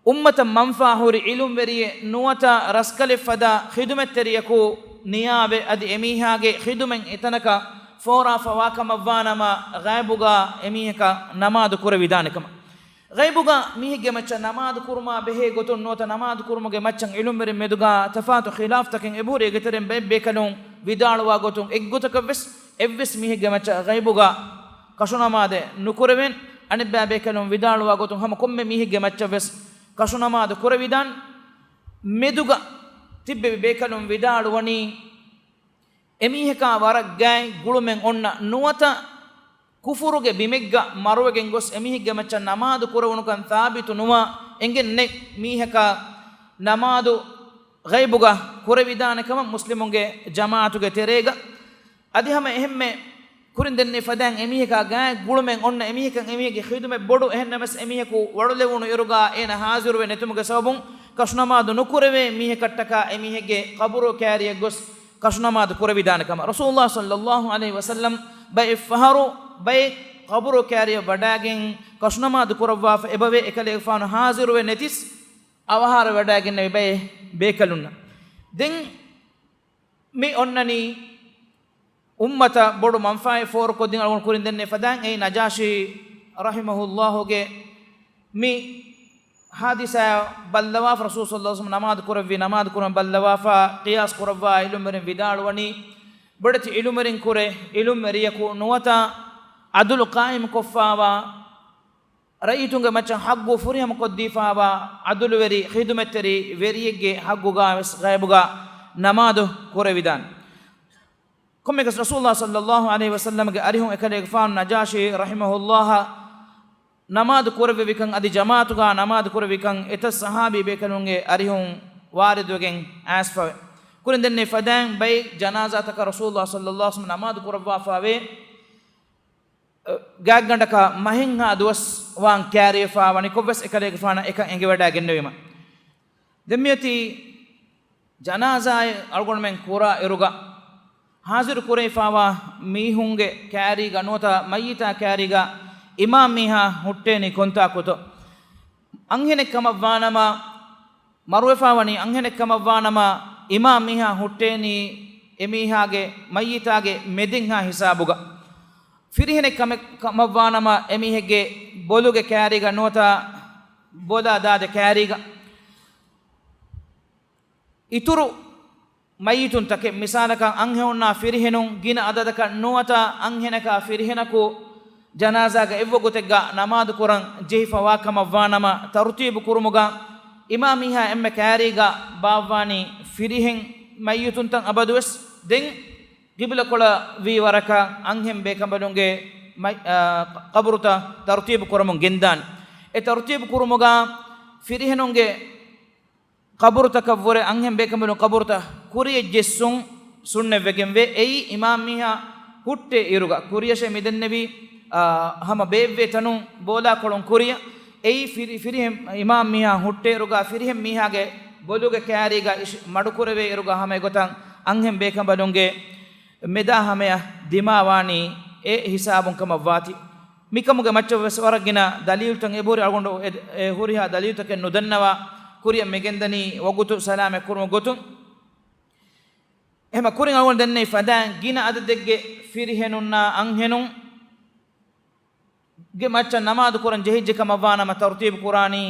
އުއްމަތަށް މަންފާ ހުރި ޢިލްމުވެރިއެއް ނުވަތަ ރަސްކަލެއް ފަދަ ޚިދުމަތްތެރިޔަކު ނިޔާވެ، އަދި އެމީހާގެ ޚިދުމަތް އެތަނަކަށް ފޯރާފަވާކަމަށްވާނަމަ، ޣައިބުގަ އެމީހަކަށް ނަމާދު ކުރެވިދާނެކަމަށް. ޣައިބުގަ މީހެއްގެ މައްޗަށް ނަމާދު ކުރުމާ ބެހޭ ގޮތުން ނުވަތަ ނަމާދު ކުރުމުގެ މައްޗަށް ޢިލްމުވެރިން މެދުގަ ތަފާތު ޚިލާފްތަކެއް އެބަހުރި. އޭގެ ތެރެއިން ބައެއް ބޭކަލުން ވިދާޅުވާ ގޮތުން އެއްގޮތަކަށްވެސް އެއްވެސް މީހެއްގެ މައްޗަށް ޣައިބުގަ ކަށުނަމާދެއް ނުކުރެވޭނެ. އަނެއްބައި ބޭކަލުން ވިދާޅުވާ ގޮތުން ހަމަ ކޮންމެ މީހެއްގެ މައްޗަށްވެސް ކަށުނަމާދު ކުރެވިދާނެ. މެދުގަ ތިއްބެވި ބޭކަލުން ވިދާޅުވަނީ، އެމީހަކާ ވަރަށް ގާތް ގުޅުމެއް އޮންނަ ނުވަތަ ކުފުރުގެ ބިމެއްގަ މަރުވެގެން ގޮސް އެމީހެއްގެ މައްޗަށް ނަމާދު ކުރެވުނުކަން ސާބިތު ނުވާ އެނގެން ނެތް މީހަކާ ނަމާދު ޣައިބުގަ ކުރެވިދާނެ ކަމަށް މުސްލިމުންގެ ޖަމާޢަތުގެ ތެރޭގަ. އަދި ހަމަ އެހެންމެ ކުރިން ދެންނެވި ފަދައިން އެމީހަކާ ގާތް ގުޅުމެއް އޮންނަ އެމީހަކަށް އެމީހެއްގެ ޚިދުމަތް ބޮޑު. އެހެންނަމަވެސް އެމީހަކު ވަޅުލެވުނު އިރުގާ އޭނަ ހާޒިރުވެ ނެތުމުގެ ސަބަބުން ކަށުނަމާދު ނުކުރެވޭ މީހަކަށްޓަކާ އެމީހެއްގެ ޤަބުރު ކާރިއަށް ގޮސް ކަށުނަމާދު ކުރެވިދާނެ ކަމަށް. ރަސޫލުﷲ ޞައްލަﷲ ޢަލައިހި ވަސައްލަމް ބައެއް ފަހަރު ބައެއް ޤަބުރު ކާރިއަށް ވަޑާގެން ކަށުނަމާދު ކުރައްވާފަ އެބަވޭ. އެކަލޭގެފާނު ހާޒިރުވެ ނެތިސް އަވަހާރަވެވަޑާގެންނެވި ބައެއް ބޭކަލުންނަށް. ދެން މި އޮންނަނީ އުއްމަތަށް ބޮޑު މަންފާއެއް ފޯރުކޮށްދިން އަޅުގަނޑު ކުރިން ދެންނެވި ފަދައިން އެއީ ނަޖާޝީ ރަޙިމަހުﷲގެ މި ޙާދިސާ ބައްލަވާފަ ރަސޫލު ޞައްލަﷲ ޢަލައިހި ވަސައްލަމް ނަމާދު ކުރެއްވި ނަމާދު ކުރަން ބައްލަވާފަ ޤިޔާސް ކުރައްވާ ޢިލްމުވެރިން ވިދާޅުވަނީ ބޮޑެތި ޢިލްމުވެރިން ކުރެ ޢިލްމުވެރިޔަކު ނުވަތަ ޢަދުލު ޤާއިމުކޮށްފާވާ ރައްޔިތުންގެ މައްޗަށް ޙައްޤު ފުރިހަމަކޮށްދީފާވާ ޢަދުލުވެރި ޚިދުމަތްތެރި ވެރިއެއްގެ ޙައްޤުގާވެސް ޣައިބުގަ ނަމާދު ކުރެވިދާނެ. ކޮންމެއަކަސް ރަސޫލުﷲ ޞައްލަﷲ ޢަލައިހި ވަސައްލަމްގެ އަރިހުން އެކަލޭގެފާނު ނަޖާޝީ ރަޙިމަހުﷲ ނަމާދު ކުރެއްވެވިކަން އަދި ޖަމާޢަތުގާ ނަމާދު ކުރެއްވިކަން އެތައް ޞަޙާބީ ބޭކަލުންގެ އަރިހުން ވާރިދުވެގެން އައިސްފަވޭ. ކުރިން ދެންނެވި ފަދައިން ބައެއް ޖަނާޒާތަކަށް ރަސޫލުﷲ ޞައްލަﷲ ޢަލައިހި ވަސައްލަމް ނަމާދު ކުރައްވާފަވޭ. ގާތްގަނޑަކަށް މަހެއްހާ ދުވަސް ވާން ކާރިވެފާ ވަނިކޮށްވެސް އެކަލޭގެފާނަށް އެކަން އެނގިވަޑައިގެންނެވީމަ. ދެން މިއޮތީ ޖަނާޒާއެއް އަޅުގަނޑުމެން ކުރާ އިރުގަ ހާޒިރު ކުރެވިފާވާ މީހުންގެ ކާރީގަ ނުވަތަ މައްޔިތާ ކާރީގަ އިމާމް މީހާ ހުއްޓޭނީ ކޮންތާކުތޯ؟ އަންހެނެއް ކަމަށްވާނަމަ، މަރުވެފާވަނީ އަންހެނެއް ކަމަށްވާނަމަ، އިމާމް މީހާ ހުއްޓޭނީ އެމީހާގެ މައްޔިތާގެ މެދެއްހާ ހިސާބުގަ. ފިރިހެނެއް ކަމެއް ކަމަށްވާނަމަ، އެމީހެއްގެ ބޮލުގެ ކާރީގަ ނުވަތަ ބޮލާ ދާދެ ކާރީގަ. އިތުރު މައްޔިތުންތަކެއް، މިސާލަކަށް އަންހެނުންނާ ފިރިހެނުން ގިނަ އަދަދަކަށް ނުވަތަ އަންހެނަކާ ފިރިހެނަކު ޖަނާޒާގަ އެއްވަގުތެއްގަ ނަމާދު ކުރަން ޖެހިފަ ވާ ކަމަށް ވާނަމަ، ތަރުތީބު ކުރުމުގަ އިމާމް މީހާ އެންމެ ކާރީގަ ބާއްވާނީ ފިރިހެން މައްޔިތުންތައް އަބަދުވެސް. ދެން ޤިބްލަކޮޅަށް ވީ ވަރަކަށް އަންހެން ބޭކަނބަލުންގެ މައް-، އާ، ޤަބުރުތައް ތަރުތީބު ކުރަމުން ގެންދާނެ. އެ ތަރުތީބު ކުރުމުގަ ފިރިހެނުންގެ ޤަބުރުތަކަށްވުރެ އަންހެން ބޭކަނބަލުން ޤަބުރުތައް ކުރިޔަށް ޖެއްސުން ސުންނަތްވެގެންވޭ. އެއީ އިމާމް މީހާ ހުއްޓޭ އިރުގަ. ކުރިޔަށޭ މިދެންނެވީ، އާ، ހަމަ ބޭއްވޭ ތަނުން ބޯލާކޮޅުން ކުރިޔަށް. އެއީ ފިރި-، ފިރިހެން އިމާމް މީހާ ހުއްޓޭ އިރުގަ ފިރިހެން މީހާގެ ބޮލުގެ ކާރީގަ އިށި-، މަޑުކުރެވޭ އިރުގަ ހަމަ އެގޮތަށް އަންހެން ބޭކަނބަލުންގެ މެދާ ހަމަޔަށް ދިމާވާނީ އެ ހިސާބުން ކަމަށްވާތީ. މިކަމުގެ މައްޗަށް ވެސް ވަރަށް ގިނަ ދަލީލުތައް އެބަހުރި. އަޅުގަނޑު އެ، އެ ހުރިހާ ދަލީލުތަކެއް ނުދަންނަވާ ކުރިއަށް މިގެންދަނީ ވަގުތު ސަލާމަތް ކުރުމުގެ ގޮތުން. އެހެމަ ކުރިން އަޅުގަނޑު ދެންނެވި ފަދައިން ގިނަ އަދަދެއްގެ ފިރިހެނުންނާ އަންހެނުން ގެ މައްޗަށް ނަމާދު ކުރަން ޖެހިއްޖެ ކަމަށް ވާނަމަ، ތަރުތީބު ކުރާނީ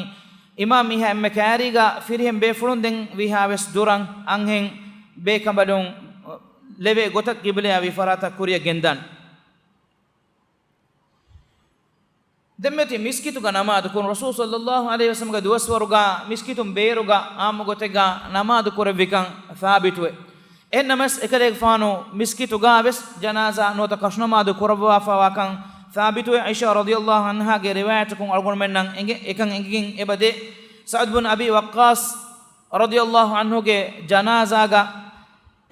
އިމާމް މީހާ އެންމެ ކާރީގަ ފިރިހެން ބޭފުޅުން ދެން ވީހާވެސް ދުރަށް އަންހެން ބޭކަނބަލުން ލެވޭ ގޮތަށް ޤިބްލަޔާ ވީ ފަރާތަށް ކުރިއަށް ގެންދާނެ. ދެންމެތި މިސްކިތުގަ ނަމާދު ކުރުން. ރަސޫލު ޞައްލައްލާހު ޢަލައިހި ވަސައްލަމްގެ ދުވަސްވަރުގަ މިސްކިތުން ބޭރުގަ ޢާއްމު ގޮތެއްގަ ނަމާދު ކުރެއްވިކަން ސާބިތުވޭ. އެހެންނަމަވެސް، އެކަލޭގެފާނު މިސްކިތުގަވެސް ޖަނާޒާ ނުވަތަ ކަށުނަމާދު ކުރައްވާފަވާކަން ސާބިތުވޭ. ޢާއިޝާ ރަޟިޔައްލާހު ޢަންހާގެ ރިވާޔަތަކުން އަޅުގަނޑުމެންނަށް އެނގެ-، އެކަން އެނގިގެން އެބަދޭ. ސަޢުދު ބިން އަބީ ވައްޤާޞް ރަޟިޔައްލާހު ޢަންހުގެ ޖަނާޒާގަ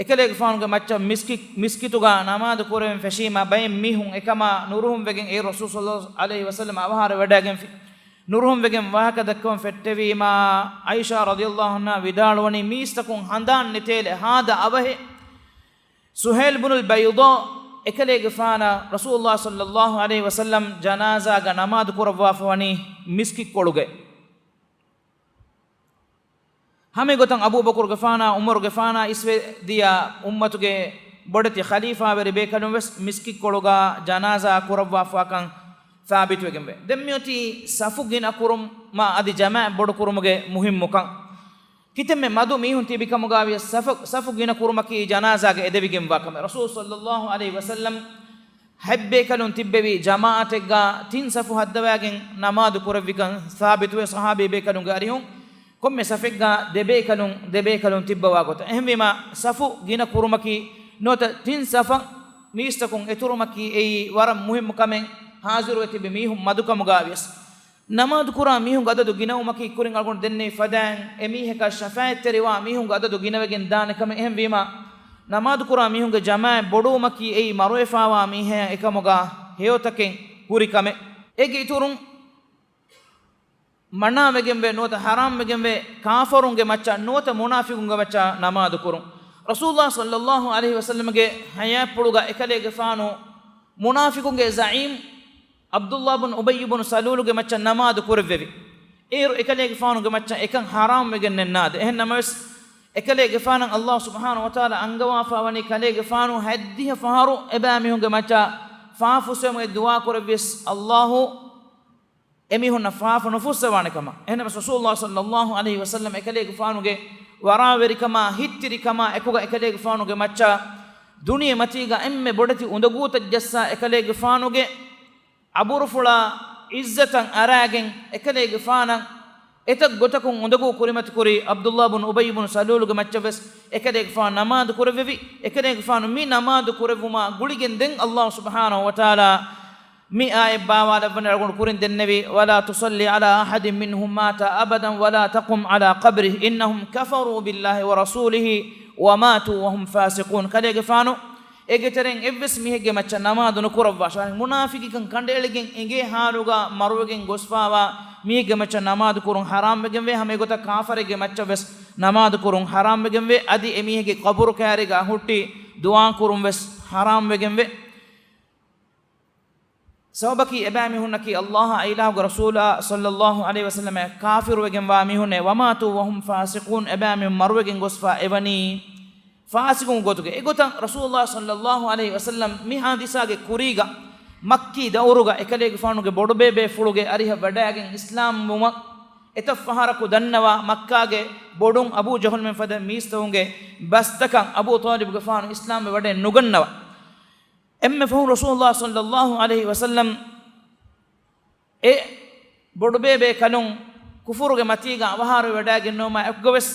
އެކަލޭގެފާނުގެ މައްޗަށް މިސްކި-، މިސްކިތުގަ ނަމާދު ކުރެވެން ފެށީމާ، ބައެއް މީހުން އެކަމާ ނުރުހުން ވެގެން އެ ރަސޫލު ޞައްލައްލާހު ޢަލައިހި ވަސައްލަމް އަވަހާރަވެވަޑައިގެންފި. ނުރުހުން ވެގެން ވާހަކަ ދައްކަވަން ފެއްޓެވީމާ، ޢާއިޝާ ރަޟިޔައްލާހު ޢަންހާ ވިދާޅުވަނީ، މީސްތަކުން ހަނދާން ނެތޭލެ ހާދަ އަވަހެއް ސުހައިލް ބުނުލް ބައިޟާ އެކަލޭގެފާނަށް ރަސޫލު ޞައްލައްލާހު ޢަލައިހި ވަސައްލަމް ޖަނާޒާގަ ނަމާދު ކުރައްވާފަ ވަނީ މިސްކިތްކޮޅުގައި. ހަމައެގޮތަށް އަބޫބަކުރުގެފާނާ، ޢުމަރުގެފާނާ އިސްވެ ދިޔަ އުއްމަތުގެ ބޮޑެތި ޚަލީފާވެރި ބޭކަލުން ވެސް މިސްކިތްކޮޅުގަ ޖަނާޒާ ކުރައްވާފަވާކަން ސާބިތުވެގެންވޭ. ދެން މިއޮތީ ސަފު ގިނަ ކުރުމާ އަދި ޖަމާޢަތް ބޮޑު ކުރުމުގެ މުހިއްމުކަން. ކިތަންމެ މަދު މީހުން ތިބި ކަމުގަވިޔަސް ސަފު، ސަފު ގިނަ ކުރުމަކީ ޖަނާޒާގަ އެދެވިގެންވާ ކަމެއް. ރަސޫލު ޞައްލައްލާހު ޢަލައިހި ވަސައްލަމް ހަތްބޭކަލުން ތިއްބެވި ޖަމާޢަތެއްގަ ތިން ސަފު ހައްދަވާގެން ނަމާދު ކުރެއްވިކަން ސާބިތުވޭ. ޞަޙާބީ ބޭކަލުންގެ އަރިހުން ކޮންމެ ސަފެއްގަ ދެބޭކަލުން، ދެބޭކަލުން ތިއްބަވާ ގޮތަށް. އެހެންވީމާ، ސަފު ގިނަ ކުރުމަކީ ނުވަތަ ތިން ސަފަށް މީސްތަކުން އެތުރުމަކީ އެއީ ވަރަށް މުހިއްމު ކަމެއް. ހާޒިރުވެ ތިބި މީހުން މަދުކަމުގަވިޔަސް، ނަމާދުކުރާ މީހުންގެ އަދަދު ގިނަވުމަކީ ކުރިން އަޅުގަނޑު ދެންނެވި ފަދައިން އެމީހަކަށް ޝަފާޢަތްތެރިވާ މީހުންގެ އަދަދު ގިނަވެގެން ދާނެ ކަމެއް. އެހެންވީމާ، ނަމާދުކުރާ މީހުންގެ ޖަމާޢަތް ބޮޑުވުމަކީ އެއީ މަރުވެފާވާ މީހާ އެކަމުގަ ހެޔޮތަކެއް ހުރި ކަމެއް. އޭގެ އިތުރުން މަނާވެގެންވެ ނުވަތަ ޙަރާމްވެގެންވެ ކާފަރުންގެ މައްޗަށް ނުވަތަ މުނާފިޤުންގެ މައްޗަށް ނަމާދުކުރުން. ރަސޫލުﷲ ޞައްލަﷲު ޢަލައިހި ވަސައްލަމްގެ ޙަޔާތްޕުޅުގަ އެކަލޭގެފާނު މުނާފިޤުންގެ ޒަޢީމް ޢަބްދުﷲ ބުން އުބައްޔު ބުން ސަލޫލުގެ މައްޗަށް ނަމާދު ކުރެއްވެވި. އޭރު އެކަލޭގެފާނުގެ މައްޗަށް އެކަން ޙަރާމްވެގެންނެއް ނާދެ. އެހެން ނަމަވެސް، އެކަލޭގެފާނަށް ﷲ ސުބްޙާނަހޫ ވަތަޢާލާ އަންގަވާފާވަނީ ކަލޭގެފާނު ހަތްދިހަ ފަހަރު އެބައިމީހުންގެ މައްޗަށް ފާފުސްވެމުގެ ދުޢާ ކުރެއްވިޔަސް، ﷲ އެމީހުންނަށް ފާފަ ނުފުއްސަވާނެ ކަމަށް. އެހެންނަމަވެސް، ރަސޫލުﷲ ޞައްލަﷲު ޢަލައިހި ވަސައްލަމް އެކަލޭގެފާނުގެ ވަރާވެރިކަމާ ހިތްތިރިކަމާ އެކުގަ އެކަލޭގެފާނުގެ މައްޗަށް ދުނިޔެމަތީގަ އެންމެ ބޮޑެތި އުނދަގޫތައް ޖައްސާ އެކަލޭގެފާނުގެ އަބުރުފުޅާ ޢިއްޒަތަށް އަރާގެން އެކަލޭގެފާނަށް އެތައް ގޮތަކުން އުނދަގޫ ކުރިމަތިކުރި ޢަބްދުﷲ ބުން އުބައްޔު ބުން ސަލޫލުގެ މައްޗަށްވެސް އެކަލޭގެފާނު ނަމާދު ކުރެއްވެވި. އެކަލޭގެފާނު މި ނަމާދު ކުރެއްވުމާ ގުޅިގެން ދެން ﷲ ސުބްޙާނަހޫ ވަތަޢާލާ މި އާޔަތް ބާވާލައްވަނީ އަޅުގަނޑު ކުރިން ދެންނެވި، "ولا تصل على أحد منهم مات أبدا ولا تقم على قبره إنهم كفروا بالله ورسوله وماتوا وهم فاسقون." ކަލޭގެފާނު އޭގެ ތެރެއިން އެއްވެސް މީހެއްގެ މައްޗަށް ނަމާދު ނުކުރައްވާށޭ. މުނާފިޤިކަން ކަނޑައެޅިގެން އެނގޭ ޙާލުގަ މަރުވެގެން ގޮސްފާވާ މީހެއްގެ މައްޗަށް ނަމާދު ކުރުން ޙަރާމްވެގެންވޭ. ހަމަ އެގޮތަށް ކާފަރެއްގެ މައްޗަށްވެސް ނަމާދު ކުރުން ޙަރާމްވެގެންވޭ. އަދި އެމީހެއްގެ ޤަބުރުކައިރީގަ ހުއްޓި ދުޢާ ކުރުންވެސް ޙަރާމްވެގެންވޭ. ސަބަބަކީ އެބައިމީހުންނަކީ ﷲ އާއި އިލާހުގެ ރަސޫލާ ޞައްލަﷲު ޢަލައިހި ވަސައްލަމަށް ކާފިރުވެގެންވާ މީހުންނޭ. "وماتوا وهم فاسقون." އެބައިމީހުން މަރުވެގެން ގޮސްފާ އެވަނީ ފާސިޤުން ގޮތުގަ. އެގޮތަށް ރަސޫލުﷲ ޞައްލަﷲު ޢަލައިހި ވަސައްލަމް މި ޙާދިސާގެ ކުރީގަ މައްކީ ދައުރުގަ އެކަލޭގެފާނުގެ ބޮޑުބޭބޭފުޅުގެ އަރިހަށް ވަޑައިގެން އިސްލާމްވުމަށް އެތައް ފަހަރަކު ދަންނަވާ މައްކާގެ ބޮޑުން އަބޫ ޖަހުލްމެން ފަދަ މީސްތަކުންގެ ބަސްތަކަށް އަބޫ ޠާލިބުގެފާނު އިސްލާމްވެ ވަޑައެއް ނުގަންނަވާ. އެންމެ ފަހުން ރަސޫލުﷲ ޞައްލަﷲު ޢަލައިހި ވަސައްލަމް އެ ބޮޑުބޭބޭކަލުން ކުފުރުގެ މަތީގަ އަވަހާރަވެވަޑައިގެންނެވުމާ އެކުގަވެސް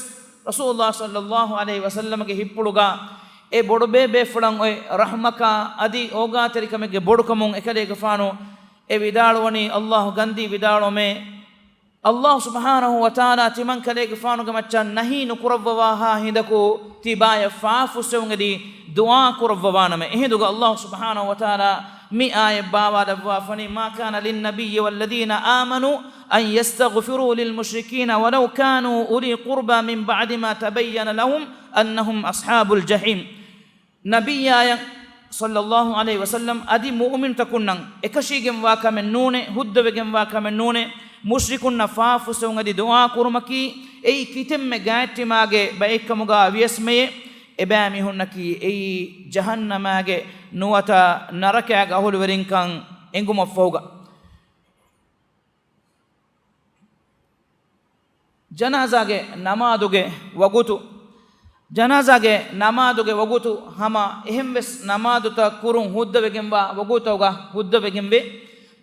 ރަސޫލުﷲ ޞައްލަﷲު ޢަލައިހި ވަސައްލަމަގެ ހިތްޕުޅުގަ އެ ބޮޑުބޭބޭފުޅަށް އޮތް ރަޙްމަކާ އަދި އޯގާތެރިކަމެއްގެ ބޮޑުކަމުން އެކަލޭގެފާނު އެ ވިދާޅުވަނީ، ﷲ ގަންދީ ވިދާޅުވަމޭ، ﷲ ސުބްޙާނަހޫ ވަތަޢާލާ ތިމަން ކަލޭގެފާނުގެ މައްޗަށް ނަހީ ނުކުރައްވަވާހާ ހިނދަކު ތިބާޔަށް ފާފުއްސެވުން އެދި ދުޢާ ކުރައްވަވާނަމޭ. އެހިނދުގަ ﷲ ސުބްޙާނަހޫ ވަތަޢާލާ މި އާޔަތް ބާވާލައްވާފަނީ، "ما كان للنبي والذين آمنوا أن يستغفروا للمشركين ولو كانوا أولي قربى من بعد ما تبين لهم أنهم أصحاب الجحيم." ނަބިއްޔާއަށް ޞައްލަﷲު ޢަލައިހި ވަސައްލަމް އަދި މުއުމިނުތަކުންނަށް އެކަށީގެންވާ ކަމެއް ނޫނޭ، ހުއްދަވެގެންވާ ކަމެއް ނޫނޭ، މުޝްރިކުންނަށް ފާފުއްސެވުން އެދި ދުޢާ ކުރުމަކީ، އެއީ ކިތަންމެ ގާތްޓިމާގެ ބައެއްކަމުގަ ވިޔަސްމެޔޭ. އެބައިމީހުންނަކީ އެއީ ޖަހަންނަމާގެ ނުވަތަ ނަރަކައިގެ އަހުލުވެރިންކަން އެނގުމަށްފަހުގަ. ޖަނާޒާގެ ނަމާދުގެ ވަގުތު. ޖަނާޒާގެ ނަމާދުގެ ވަގުތު ހަމަ އެހެންވެސް ނަމާދުތައް ކުރުން ހުއްދަވެގެންވާ ވަގުތަކުގަ ހުއްދަވެގެންވޭ.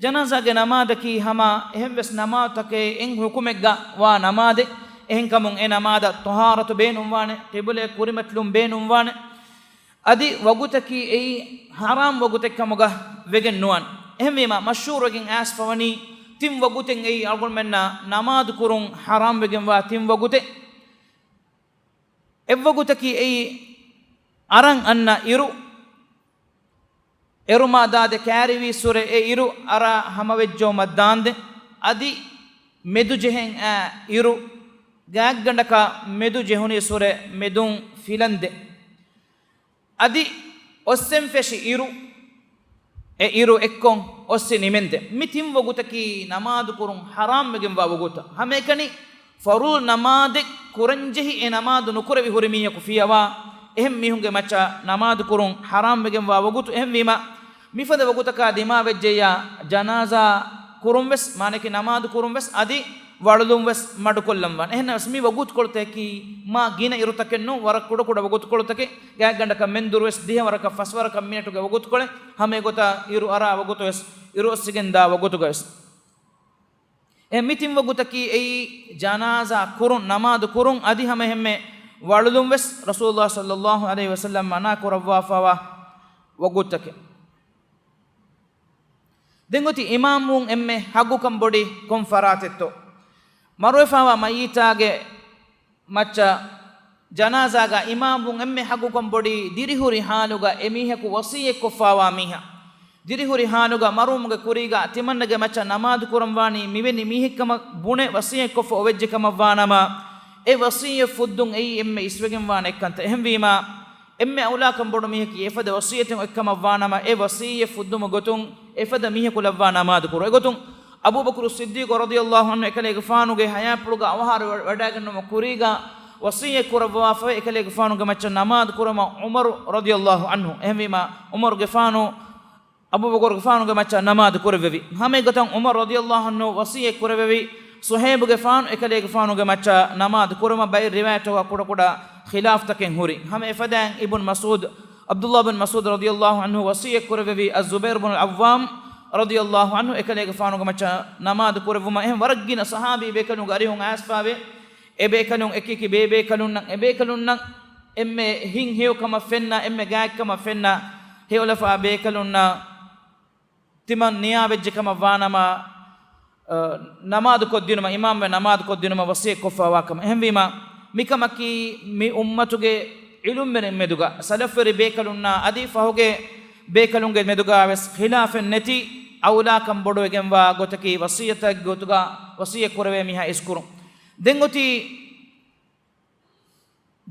ޖަނާޒާގެ ނަމާދަކީ ހަމަ އެހެންވެސް ނަމާދުތަކެއް އެއް ޙުކުމެއްގަ ވާ ނަމާދެއް. އެހެންކަމުން އެ ނަމާދަށް ޠަހާރަތު ބޭނުންވާނެ، ޤިބުލައަށް ކުރިމަތިލުން ބޭނުންވާނެ. އަދި ވަގުތަކީ އެއީ ޙަރާމް ވަގުތެއްކަމުގަ ވެގެން ނުވާނެ. އެހެންވީމަ، މަޝްހޫރުވެގެން އައިސްފަވަނީ ތިން ވަގުތެއް އެއީ އަޅުގަނޑުމެންނަށް ނަމާދު ކުރުން ޙަރާމްވެގެންވާ ތިން ވަގުތެއް. އެއްވަގުތަކީ އެއީ އަރަން އަންނަ އިރު، އެރުމާ ދާދެ ކައިރިވީއްސުރެ އެ އިރު އަރާ ހަމަވެއްޖައުމަށް ދާންދެން. އަދި މެދުޖެހެން އައި އިރު، ގާތްގަނޑަކަށް މެދު ޖެހުނީއްސުރެ މެދުން ފިލަންދެން. އަދި އޮއްސެން ފެށި އިރު، އެ އިރު އެއްކޮށް އޮއްސި ނިމެންދެން. މި ތިން ވަގުތަކީ ނަމާދު ކުރުން ޙަރާމްވެގެންވާ ވަގުތު. ހަމައެކަނި ފަރުޟު ނަމާދެއް ކުރަންޖެހި އެ ނަމާދު ނުކުރެވި ހުރި މީހަކު ފިޔަވާ، އެހެން މީހުންގެ މައްޗަށް ނަމާދު ކުރުން ޙަރާމްވެގެންވާ ވަގުތު. އެހެންވީމަ، މިފަދަ ވަގުތަކާ ދިމާވެއްޖެއްޔާ، ޖަނާޒާ ކުރުން ވެސް، މާނައަކީ ނަމާދު ކުރުން ވެސް އަދި ވަޅުލުން ވެސް މަޑުކޮށްލަން ވާނެ. އެހެންނަމަވެސް، މި ވަގުތުކޮޅުތަކަކީ މާ ގިނަ އިރުތަކެއް ނޫން، ވަރަށް ކުޑަކުޑަ ވަގުތުކޮޅުތަކެއް. ގާތްގަނޑަކަށް މެންދުރު ވެސް ދިހަ ވަރަކަށް ފަސް ވަރަކަށް މިނެޓުގެ ވަގުތުކޮޅެއް. ހަމަ އެގޮތަށް އިރު އަރާ ވަގުތު ވެސް، އިރު އޮއްސިގެން ދާ ވަގުތުގަ ވެސް. އެ މި ތިން ވަގުތަކީ އެއީ ޖަނާޒާ ކުރުން، ނަމާދު ކުރުން އަދި ހަމައެހެންމެ ވަޅުލުން ވެސް ރަސޫލުﷲ ޞައްލަﷲު ޢަލައިހި ވަސައްލަމް މަނާ ކުރައްވާފައިވާ ވަގުތުތަކެއް. ދެން އޮތީ އިމާމްވުން އެންމެ ޙައްޤުކަން ބޮޑީ ކޮން ފަރާތެއްތޯ؟ މަރުވެފައިވާ މައްޔިތާގެ މައްޗަށް ޖަނާޒާގަ އިމާމްވުން އެންމެ ހައްގުކަން ބޮޑީ ދިރިހުރި ހާލުގަ އެމީހަކު ވަޞިއްޔަތްކޮށްފާވާ މީހާ. ދިރިހުރި ހާލުގަ މަރުވުމުގެ ކުރީގަ ތިމަންނަގެ މައްޗަށް ނަމާދު ކުރަންވާނީ މިވެނި މީހެއްކަމަށް ބުނެ ވަޞިއްޔަތްކޮށްފަ އޮވެއްޖެ ކަމަށްވާނަމަ، އެ ވަޞިއްޔަތް ފުއްދުން އެއީ އެންމެ އިސްވެގެންވާނެ އެއްކަންތައް. އެހެންވީމާ، އެންމެ އައުލާކަން ބޮޑު މީހަކީ އެފަދަ ވަޞިއްޔަތެއް އޮތްކަމަށްވާނަމަ، އެ ވަޞިއްޔަތް ފުއްދުމުގެ ގޮތުން އެފަދަ މީހަކު ލައްވާ ނަމާދު ކުރު. އެގޮތުން އަބޫބަކުރު ޞިއްދީޤު ރަޟިޔަﷲ ޢަންހު އެކަލޭގެފާނުގެ ޙަޔާތްޕުޅުގަ އަވަހާރަވެ ވަޑައިގަންނަވަމުން ކުރީގަ ވަޞިއްޔަތް ކުރައްވާފަވެ، އެކަލޭގެފާނުގެ މައްޗަށް ނަމާދު ކުރުމަށް ޢުމަރު ރަޟިޔަﷲ ޢަންހު، އެހެންވީމާ، ޢުމަރުގެފާނު އަބޫބަކުރުގެފާނުގެ މައްޗަށް ނަމާދު ކުރެއްވެވި. ހަމައެގޮތަށް ޢުމަރު ރަޟިޔަﷲ ޢަންހު ވަޞިއްޔަތް ކުރެއްވެވި، ޞުހައިބުގެފާނު އެކަލޭގެފާނުގެ މައްޗަށް ނަމާދު ކުރުމަށް. ބައެއް ރިވާޔަތުގަ ކުޑަކުޑަ ޚިލާފްތަކެއް ހުރި. ހަމަ އެފަދައިން އިބްނު މަސްޢޫދު، ޢަބްދުﷲ ބިން މަސްޢޫދު ރަޟިޔަﷲ ޢަންހު ވަޞިއްޔަތް ކުރެއްވެވި، އައްޒުބައިރު ބިނުލް ޢައްވާމް ރަޟިޔަﷲ ޢަންހު އެކަލޭގެފާނުގެ މައްޗަށް ނަމާދު ކުރެއްވުމަށް. އެހެން ވަރަށް ގިނަ ޞަޙާބީ ބޭކަލުންގެ އަރިހުން އައިސްފާވޭ. އެ ބޭކަލުން އެކިއެކި ބޭބޭކަލުންނަށް، އެ ބޭކަލުންނަށް އެންމެ ހިތް ހެޔޮކަމަށް ފެންނަ، އެންމެ ގާތްކަމަށް ފެންނަ ހެޔޮލަފާ ބޭކަލުންނަށް ތިމަން ނިޔާވެއްޖެ ކަމަށް ވާނަމަ، އަ، ނަމާދު ކޮށްދިނުމަށް، އިމާމްވެ ނަމާދު ކޮށްދިނުމަށް ވަޞިއްޔަތް ކޮށްފާވާ ކަމަށް. އެހެންވީމާ، މިކަމަކީ މި އުއްމަތުގެ ޢިލްމުވެރިން މެދުގަ، ސަލަފްވެރި ބޭކަލުންނާ އަދި ފަހުގެ ބޭކަލުންގެ މެދުގަ ވެސް ޚިލާފެއް ނެތި އައުލާކަން ބޮޑުވެގެންވާ ގޮތަކީ ވަޞިއްޔަތެއް ގޮތުގަ ވަޞިއްޔަތް ކުރެވޭ މީހާ އިސްކުރުން. ދެން އޮތީ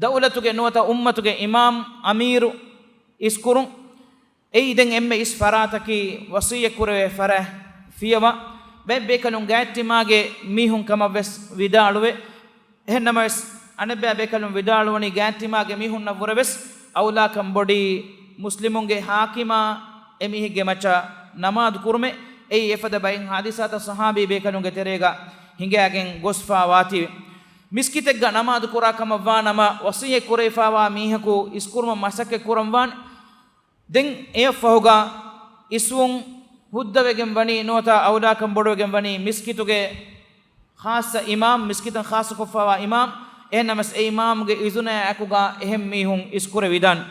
ދައުލަތުގެ ނުވަތަ އުއްމަތުގެ އިމާމް، އަމީރު އިސްކުރުން. އެއީ ދެން އެންމެ އިސް ފަރާތަކީ ވަޞިއްޔަތް ކުރެވޭ ފަރާތް ފިޔަވާ. ބައެއް ބޭކަލުން ގާތްތިމާގެ މީހުން ކަމަށް ވެސް ވިދާޅުވޭ. އެހެން ނަމަވެސް، އަނެއްބައި ބޭކަލުން ވިދާޅުވަނީ ގާތްތިމާގެ މީހުންނަށްވުރެ ވެސް އައުލާކަން ބޮޑީ މުސްލިމުންގެ ޙާކިމާ އެމީހެއްގެ މައްޗަށް ނަމާދު ކުރުމެއް. އެއީ އެފަދަ ބައެއް ޙާދިސާތައް ޞަޙާބީ ބޭކަލުންގެ ތެރޭގަ ހިނގައިގެން ގޮސްފާ ވާތީވެ. މިސްކިތެއްގަ ނަމާދު ކުރާ ކަމަށްވާ ނަމަ، ވަޞިއްޔަތް ކުރެވިފާވާ މީހަކު އިސްކުރުމަށް މަސައްކަތް ކުރަން ވާނެ. ދެން އެއަށްފަހުގަ އިސްވުން ހުއްދަވެގެން ވަނީ، ނުވަތަ އައުލާކަން ބޮޑުވެގެން ވަނީ، މިސްކިތުގެ ޚާއްޞަ އިމާމް، މިސްކިތަށް ޚާއްޞަކޮށްފާވާ އިމާމް. އެހެންނަމަވެސް، އެ އިމާމުގެ އިޒުނައާ އެކުގަ އެހެން މީހުން އިސްކުރެވިދާނެ.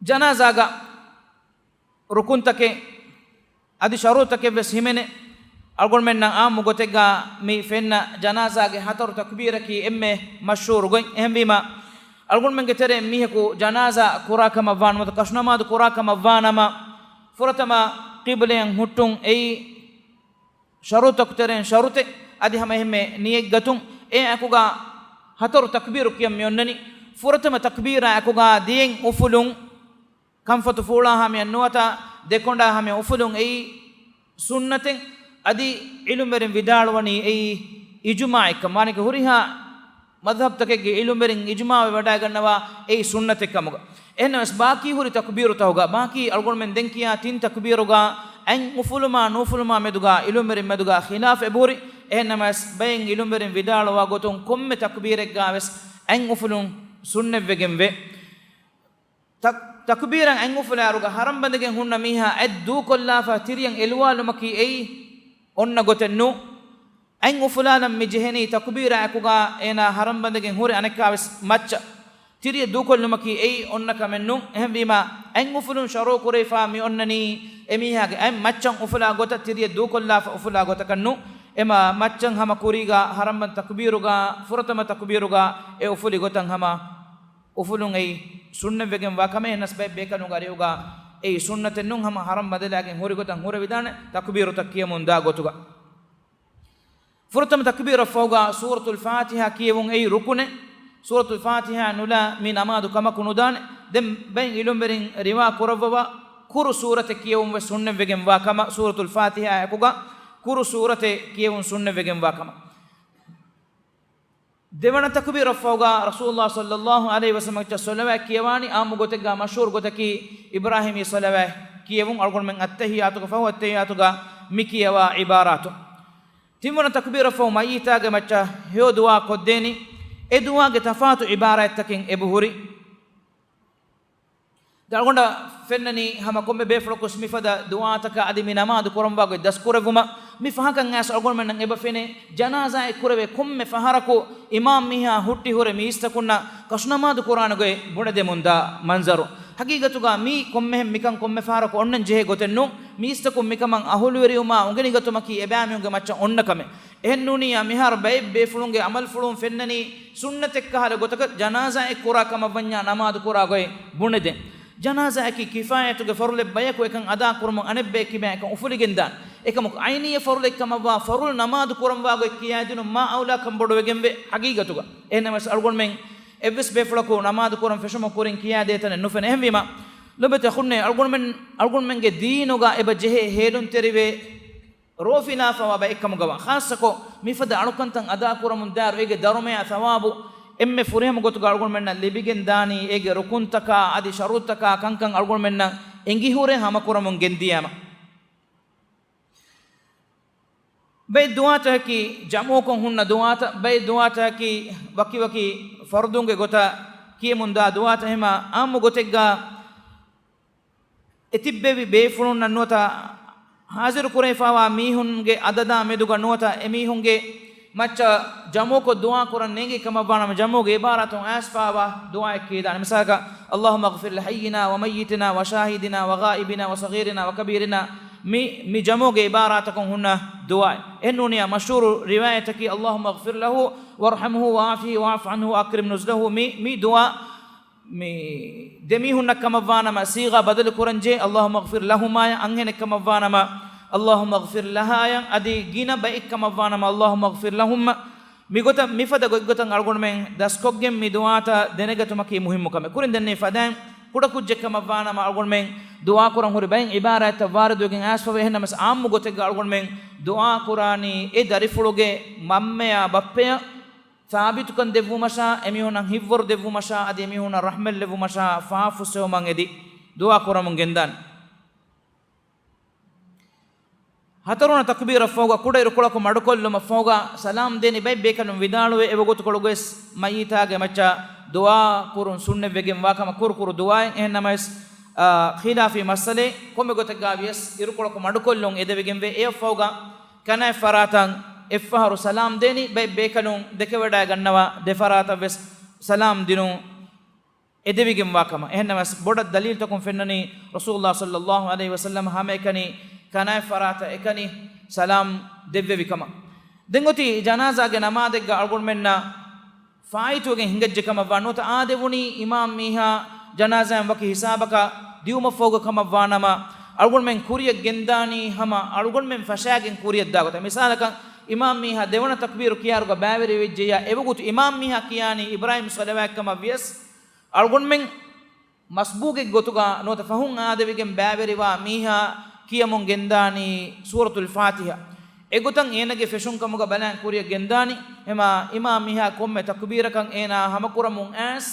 ޖަނާޒާގަ ރުކުންތަކެއް އަދި ޝަރުތުތަކެއް ވެސް ހިމެނޭ. އަޅުގަނޑުމެންނަށް އާއްމު ގޮތެއްގަ މި ފެންނަ ޖަނާޒާގެ ހަތަރު ތަކުބީރަކީ އެންމެ މަޝްހޫރު ގޮތް. އެހެންވީމާ، އަޅުގަނޑުމެންގެ ތެރެއިން މީހަކު ޖަނާޒާ ކުރާ ކަމަށް ވާނަމަ، ނުވަތަ ކަށުނަމާދު ކުރާ ކަމަށް ވާނަމަ، ފުރަތަމަ ޤިބްލަޔަށް ހުއްޓުން އެއީ ޝަރުތަކު ތެރެއިން ޝަރުތެއް. އަދި ހަމަ އެހެންމެ ނިޔަތްގަތުން އެ އެކުގަ ހަތަރު ތަކުބީރު ކިޔަން މި އޮންނަނީ. ފުރަތަމަ ތަކުބީރާ އެކުގަ ދިޔައިން އުފުލުން، ކަންފަތު ފޫޅާ ހަމަޔަށް ނުވަތަ ދެކޮނޑާ ހަމަޔަށް އުފުލުން އެއީ ސުންނަތެއް. އަދި ޢިލްމުވެރިން ވިދާޅުވަނީ އެއީ އިޖުމާޢެއްކަން. ވާނެކެ ހުރިހާ މަޛްހަބްތަކެއްގެ ޢިލްމުވެރިން އިޖުމާޢުވެ ވަޑައިގަންނަވާ އެއީ ސުންނަތެއްކަމުގަ. އެހެންނަމަވެސް، ބާކީ ހުރި ތަކުބީރުތަކުގަ، ބާކީ އަޅުގަނޑުމެން ދެން ކިޔާ ތިން ތަކުބީރުގަ އަތް އުފުލުމާ ނޫފުލުމާ މެދުގަ ޢިލްމުވެރިން މެދުގަ ޚިލާފް އެބަހުރި. އެހެންނަމަވެސް، ބައެއް ޢިލްމުވެރިން ވިދާޅުވާ ގޮތުން ކޮންމެ ތަކުބީރެއްގަ ވެސް އަތް އުފުލުން ސުންނަތްވެގެންވޭ. ތަ-، ތަކުބީރަށް އަތް އުފުލާއިރުގަ ހަރަން ބަނދެގެން ހުންނަ މީހާ އަތް ދޫކޮށްލާފަ ތިރިއަށް އެލުވާލުމަކީ އެއީ އޮންނަ ގޮތެއް ނޫން. އަތް އުފުލާލަން މި ޖެހެނީ ތަކުބީރާ އެކުގަ އޭނާ ހަރަން ބަނދެގެން ހުރި އަނެއްކާވެސް މައްޗަށް. ތިރިއަށް ދޫކޮށްލުމަކީ އެއީ އޮންނަ ކަމެއް ނޫން. އެހެންވީމާ، އަތް އުފުލުން ޝަރުޢު ކުރެވިފަ މި އޮންނަނީ އެމީހާގެ އަތް މައްޗަށް އުފުލާ ގޮތަށް ތިރިއަށް ދޫކޮށްލާފަ އުފުލާ ގޮތަކަށް ނޫން. އެމަ މައްޗަށް ހަމަ ކުރީގަ ހަރަން ބަންދު ތަކުބީރުގަ، ފުރަތަމަ ތަކުބީރުގަ އެ އުފުލި ގޮތަށް ހަމަ އުފުލުން އެއީ ސުންނަތްވެގެންވާ ކަމެއް. އެހެންނަމަވެސް، ބައެއް ބޭކަލުންގެ އަރިހުގަ އެއީ ސުންނަތެއް ނޫން، ހަމަ ހަރަން ބަދަލާގެން ހުރި ގޮތަށް ހުރެވިދާނެ ތަކުބީރުތައް ކިޔަމުން ދާ ގޮތުގަ. ފުރަތަމަ ތަކުބީރަށްފަހުގަ ސޫރަތުލް ފާތިޙާ ކިޔެވުން އެއީ ރުކުނެއް. ސޫރަތުލް ފާތިޙާ ނުލާ މި ނަމާދު ކަމަކު ނުދާނެ. ދެން ބައެއް ޢިލްމުވެރިން ރިވާ ކުރައްވަވާ ކުރު ސޫރަތެއް ކިޔެވުން ވެސް ސުންނަތްވެގެންވާ ކަމަށް، ސޫރަތުލް ފާތިޙާ އެކުގަ ކުރު ސޫރަތެއް ކިޔެވުން ސުންނަތްވެގެންވާ ކަމަށް. ދެވަނަ ތަކުބީރަށްފަހުގަ ރަސޫލުﷲ ޞައްލަﷲ ޢަލައިހި ވަސައްލަމަ މައްޗަށް ޞަލަވާތް ކިޔަވާނީ. އާއްމު ގޮތެއްގަ މަޝްހޫރު ގޮތަކީ އިބްރާހީމީ ޞަލަވާތް ކިޔެވުން. އަޅުގަނޑުމެން އައްތަޙިއްޔާތުގަ ފަހު އައްތަޙިއްޔާތުގަ މި ކިޔަވާ ޢިބާރާތު. ތިންވަނަ ތަކުބީރަށްފަހު މައްޔިތާގެ މައްޗަށް ހެޔޮ ދުޢާ ކޮށްދޭނީ. އެ ދުޢާގެ ތަފާތު ޢިބާރާތްތަކެއް އެބަހުރި. ދެން އަޅުގަނޑަށް ފެންނަނީ ހަމަ ކޮންމެ ބޭފުޅަކުވެސް މިފަދަ ދުޢާތަކާ އަދި މި ނަމާދު ކުރަންވާ ގޮތް ދަސްކުރެއްވުމަށް. މި ފަހަކަށް އައިސް އަޅުގަނޑުމެންނަށް އެބަ ފެނޭ، ޖަނާޒާއެއް ކުރެވޭ ކޮންމެ ފަހަރަކު އިމާމް މީހާ ހުއްޓި ހުރެ މީސްތަކުންނަށް ކަށުނަމާދު ކުރާނެ ގޮތް ބުނެދެމުން ދާ މަންޒަރު. ހަގީގަތުގަ މީ ކޮންމެހެން މިކަން ކޮންމެ ފަހަރަކު އޮންނަން ޖެހޭ ގޮތެއް ނޫން. މީސްތަކުން މިކަމަށް އަހުލުވެރިވުމާ އުނގެނިގަތުމަކީ އެބައިމީހުންގެ މައްޗަށް އޮންނަ ކަމެއް. އެހެންނޫނިއްޔާ މިހާރު ބައެއް ބޭފުޅުންގެ ޢަމަލުފުޅުން ފެންނަނީ ސުންނަތެއްކަހަލަ ގޮތަކަށް ޖަނާޒާއެއް ކުރާ ކަމަށްވަންޏާ ނަމާދު ކުރާ ގޮތް ބުނެދޭން. ޖަނާޒާއަކީ ކިފާޔަތުގެ ފަރުޟެއް ބަޔަކު އެކަން އަދާކުރުމުން އަނެއްބަޔަކު ކިބައިން އެކަން އުފުލިގެންދާނެ. އެކަމަކު ޢައިނީ ފަރުޟެއް ކަމަށްވާ ފަރުޟު ނަމާދު ކުރަންވާ ގޮތް ކިޔާދިނުން މާ އައުލާކަން ބޮޑުވެގެންވޭ ޙަޤީޤަތުގަ. އެހެންނަމަވެސް އަޅުގަނޑުމެން އެއްވެސް ބޭފުޅަކު ނަމާދު ކުރަން ފެށުމަށް ކުރިން ކިޔާދޭ ތަނެއް ނުފެނޭ. އެހެންވީމަ، ލޮބުވެތި އަޚުންނޭ، އަޅުގަނޑުމެން، އަޅުގަނޑުމެންގެ ދީނުގަ އެބަ ޖެހޭ ހޭލުންތެރިވޭ ރޯފިލާފަވާ ބައެއްކަމުގަވާ، ޚާއްޞަކޮށް މިފަދަ އަޅުކަންތައް އަދާކުރަމުންދާއިރު އޭގެ ދަރުމަޔާ ޘަވާބު އެންމެ ފުރިހަމަ ގޮތުގަ އަޅުގަނޑުމެންނަށް ލިބިގެންދާނީ، އޭގެ ރުކުންތަކާ އަދި ޝަރުޠުތަކާ ކަންކަން އަޅުގަނޑުމެންނަށް އެނގިހުރެ ހަމަކުރަމުން ގެންދިޔާމަ. ބައެއް ދުޢާތަކަކީ ޖަމުޢަކޮށް ހުންނަ ދުޢާތައް، ބައެއް ދުޢާތަކަކީ ވަކިވަކި ފަރުޟުންގެ ގޮތަށް ކިޔެމުންދާ ދުޢާތައް. އެހެމަ ޢާއްމު ގޮތެއްގަ އެތިއްބެވި ބޭފުޅުންނަށް ނުވަތަ ޙާޟިރު ކުރެވިފާވާ މީހުންގެ ޢަދަދާ މެދުގަ ނުވަތަ އެމީހުންގެ މައްޗަށް ޖަމުޢަކޮށް ދުޢާ ކުރަން ނޭނގި ކަމަށްވާނަމަ، ޖަމުޢުގެ ޢިބާރާތުން އައިސްފާވާ ދުޢާއެއް ކިޔިދާނެ. މިސާލަކަށް، اللهم اغفر لحينا وميتنا وشاهدنا وغائبنا وصغيرنا وكبيرنا، މި، މި ޖަމުޢުގެ ޢިބާރާތަކުން ހުންނަ ދުޢާއެއް. އެހެންނޫނިއްޔާ މަޝްހޫރު ރިވާޔަތަކީ، اللهم اغفر له وارحمه وعافه واعف عنه وأكرم نزله، މި، މި ދުޢާ މި ދެމީހުންނަށް ކަމަށްވާނަމަ ޞީޣާ ބަދަލު ކުރަންޖެހޭ، اللهم اغفر لهما އަށް އަންހެނެއް ކަމަށްވާނަމަ، اللهم اغفر لها އަށް އަދި ގިނަ ބައެއް ކަމަށްވާނަމަ، اللهم اغفر لهم. މިގޮތަށް މިފަދަ ގޮތްގޮތަށް އަޅުގަނޑުމެން ދަސްކޮށްގެން މި ދުޢާތައް ދެނެގަތުމަކީ މުހިއްމު ކަމެއް. ކުރިން ދެންނެވި ފަދައިން ކުޑަކުއްޖެއް ކަމަށްވާނަމަ އަޅުގަނޑުމެން ދުޢާކުރަން ހުރި ބައެއް ޢިބާރާތްތައް ވާރިދުވެގެން އައިސްފަވޭ. އެހެންނަމަވެސް ޢާއްމު ގޮތެއްގަ އަޅުގަނޑުމެން ދުޢާކުރާނީ އެ ދަރިފުޅުގެ މަންމަޔާ ބައްޕަޔަށް ސާބިތުކަން ދެއްވުމަށާ، އެމީހުންނަށް ހިތްވަރު ދެއްވުމަށާ، އަދި އެމީހުންނަށް ރަޙްމަތް ލެއްވުމަށާ ފާފަ ފުއްސެވުމަށް އެދި ދުޢާ ކުރަމުން ގެންދާނެ. ހަތަރުވަނަ ތަކުބީރަށްފަހުގަ ކުޑަ އިރުކޮޅަކު މަޑުކޮށްލުމަށްފަހުގަ ސަލާމް ދޭނީ ބައެއް ބޭކަލުން ވިދާޅުވޭ، އެވަގުތުކޮޅުގަވެސް މައްޔިތާގެ މައްޗަށް ދުޢާ ކުރުން ސުންނަތްވެގެންވާ ކަމަށް ކުރު ކުރު ދުޢާއެއް. އެހެންނަމަވެސް، އާ، ޚިލާފީ މައްސަލައެއް. ކޮންމެ ގޮތެއްގަވިޔަސް އިރުކޮޅަކު މަޑުކޮށްލުން އެދެވިގެންވޭ. އެއަށްފަހުގަ ކަނާތް ފަރާތަށް އެއްފަހަރު ސަލާމް ދޭނީ، ބައެއް ބޭކަލުން ދެކެވަޑައިގަންނަވާ ދެފަރާތަށްވެސް ސަލާމް ދިނުން އެދެވިގެންވާ ކަމަށް. އެހެންނަމަވެސް ބޮޑަށް ދަލީލުތަކުން ފެންނަނީ ރަސޫލުﷲ ޞައްލަﷲ ޢަލައިހި ވަސައްލަމަ ހަމައެކަނި ކަނާތް ފަރާތަށް އެކަނި ސަލާމް ދެއްވެވި ކަމަށް. ދެން އޮތީ ޖަނާޒާގެ ނަމާދެއްގަ އަޅުގަނޑުމެންނަށް ފާއިތުވެގެން ހިނގައްޖެ ކަމަށްވާ ނުވަތަ އާދެވުނީ އިމާމް މީހާ ޖަނާޒާއިން ވަކި ހިސާބަކަށް ދިއުމަށްފަހުގަ ކަމަށްވާނަމަ، އަޅުގަނޑުމެން ކުރިޔަށް ގެންދާނީ ހަމަ އަޅުގަނޑުމެން ފަށާގެން ކުރިޔަށް ދާ ގޮތަށް. މިސާލަކަށް، އިމާމް މީހާ ދެވަނަ ތަކްބީރު ކިޔާއިރުގަ ބައިވެރިވެއްޖެއްޔާ، އެވަގުތު އިމާމް މީހާ ކިޔާނީ އިބްރާހީމް ޞަލަވާތްކަމަށް ވިޔަސް، އަޅުގަނޑުމެން މަސްބޫގެއްގެ ގޮތުގަ ނުވަތަ ފަހުން އާދެވިގެން ބައިވެރިވާ މީހާ ކިޔަމުން ގެންދާނީ ސޫރަތުލް ފާތިޙާ. އެގޮތަށް އޭނަގެ ފެށުން ކަމުގަ ބަލައިން ކުރިޔަށް ގެންދާނީ. އެހެމަ އިމާމް މީހާ ކޮންމެ ތަކުބީރަކަށް އޭނާ ހަމަކުރަމުން އައިސް،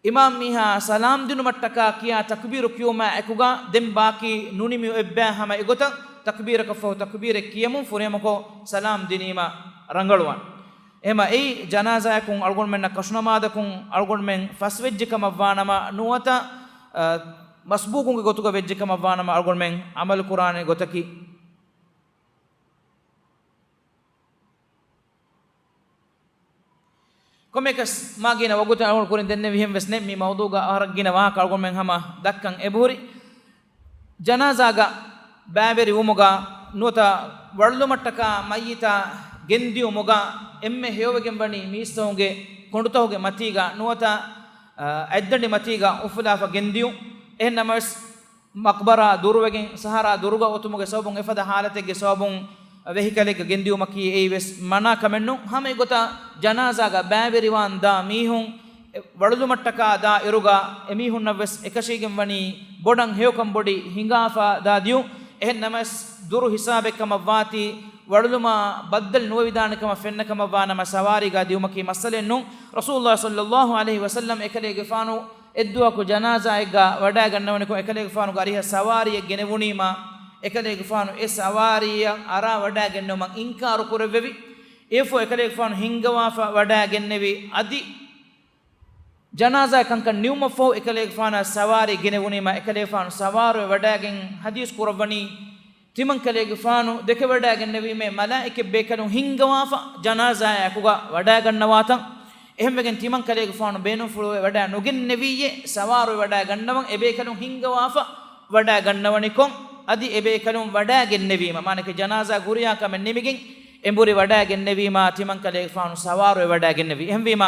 އިމާމް މީހާ ސަލާމް ދިނުމަށްޓަކާ ކިޔާ ތަކުބީރު ކިޔުމާ އެކުގަ ދެން ބާކީ ނުނިމި އޮތްބައި ހަމަ އެގޮތަށް ތަކުބީރަކަށްފަހު ތަކުބީރެއް ކިޔަމުން ފުރިހަމަކޮށް ސަލާމް ދިނީމަ ރަނގަޅުވާނެ. އެހެމަ އެއީ ޖަނާޒާއަކުން އަޅުގަނޑުމެންނަށް ކަށުނަމާދަކުން އަޅުގަނޑުމެން ފަސްވެއްޖެ ކަމަށްވާނަމަ ނުވަތަ، އަ، މަސްބޫގުންގެ ގޮތުގަ ވެއްޖެ ކަމަށްވާނަމަ އަޅުގަނޑުމެން ޢަމަލު ކުރާނެ ގޮތަކީ. ކޮންމެއަކަސް މާ ގިނަ ވަގުތެއް އަޅުގަނޑު ކުރިން ދެންނެވިހެން ވެސް ނެތް، މި މައުޟޫގަ އަހަރަށް ގިނަ ވާހަކަ އަޅުގަނޑުމެން ހަމަ ދައްކަން އެބަހުރި. ޖަނާޒާގަ ބައިވެރިވުމުގަ ނުވަތަ ވަޅުލުމަށްޓަކާ މައްޔިތާ ގެންދިއުމުގަ އެންމެ ހެޔޮވެގެން ވަނީ މީސްތަކުންގެ ކޮނޑުތަކުގެ މަތީގަ ނުވަތަ، އަ، އަތްދަނޑި މަތީގަ އުފުލާފަ ގެންދިއުން. އެހެން ނަމަވެސް، މަޤްބަރާ ދުރުވެގެން، ސަހަރާ ދުރުގަ އޮތުމުގެ ސަބަބުން އެފަދަ ހާލަތެއްގެ ސަބަބުން ވެހިކަލެއްގަ ގެންދިއުމަކީ އެއީވެސް މަނާ ކަމެއް ނޫން. ހަމަ އެގޮތަށް ޖަނާޒާގަ ބައިވެރިވާން ދާ މީހުން ވަޅުލުމަށްޓަކާ ދާ އިރުގަ އެމީހުންނަށްވެސް އެކަށީގެން ވަނީ ބޮޑަށް ހެޔޮކަން ބޮޑި ހިނގާފަ ދާ ދިއުން. އެހެން ނަމަވެސް ދުރު ހިސާބެއް ކަމަށް ވާތީ، ވަޅުލުމާ ބައްދަލު ނުވެވިދާނެ ކަމަށް ފެންނަ ކަމަށް ވާނަމަ ސަވާރީގަ ދިއުމަކީ މައްސަލައެއް ނޫން. ރަސޫލުﷲ ޞައްލަﷲ ޢަލައިހި ވަސައްލަމް އެކަލޭގެފާނު އެއްދުވަހަކު ޖަނާޒާއެއްގަ ވަޑައިގަންނަވަނިކޮށް، އެކަލޭގެފާނުގެ އަރިހަށް ސަވާރީއެއް ގެނެވުނީމާ، އެކަލޭގެފާނު އެ ސަވާރީއަށް އަރާ ވަޑައިގެންނެވުމަށް އިންކާރު ކުރެއްވެވި. އެއަށްފަހު އެކަލޭގެފާނު ހިންގަވާފަ ވަޑައިގެންނެވި. އަދި ޖަނާޒާ ކަންކަން ނިމުމަށްފަހު އެކަލޭގެފާނަށް ސަވާރީ ގެނެވުނީމާ، އެކަލޭގެފާނު ސަވާރުވެ ވަޑައިގެން ޙަދީޘް ކުރައްވަނީ، ތިމަން ކަލޭގެފާނު ދެކެވަޑައިގެންނެވީމޭ މަލާއިކަތް ބޭކަލުން ހިންގަވާފަ ޖަނާޒާއާ އެކުގަ ވަޑައިގަންނަވާތަން. އެހެންވެގެން ތިމަން ކަލޭގެފާނު ބޭނުންފުޅުވެ ވަޑައި ނުގެންނެވީއޭ ސަވާރުވެ ވަޑައިގަންނަވަން އެބޭކަލުން ހިންގަވާފަ ވަޑައިގަންނަވަނިކޮށް، އަދި އެބޭކަލުން ވަޑައިގެންނެވީމަ، މާނައަކީ ޖަނާޒާ ހުރިހާ ކަމެއް ނިމިގެން އެނބުރި ވަޑައިގެންނެވީމާ، ތިމަންކަލޭގެފާނު ސަވާރުވެ ވަޑައިގެންނެވި. އެހެންވީމާ،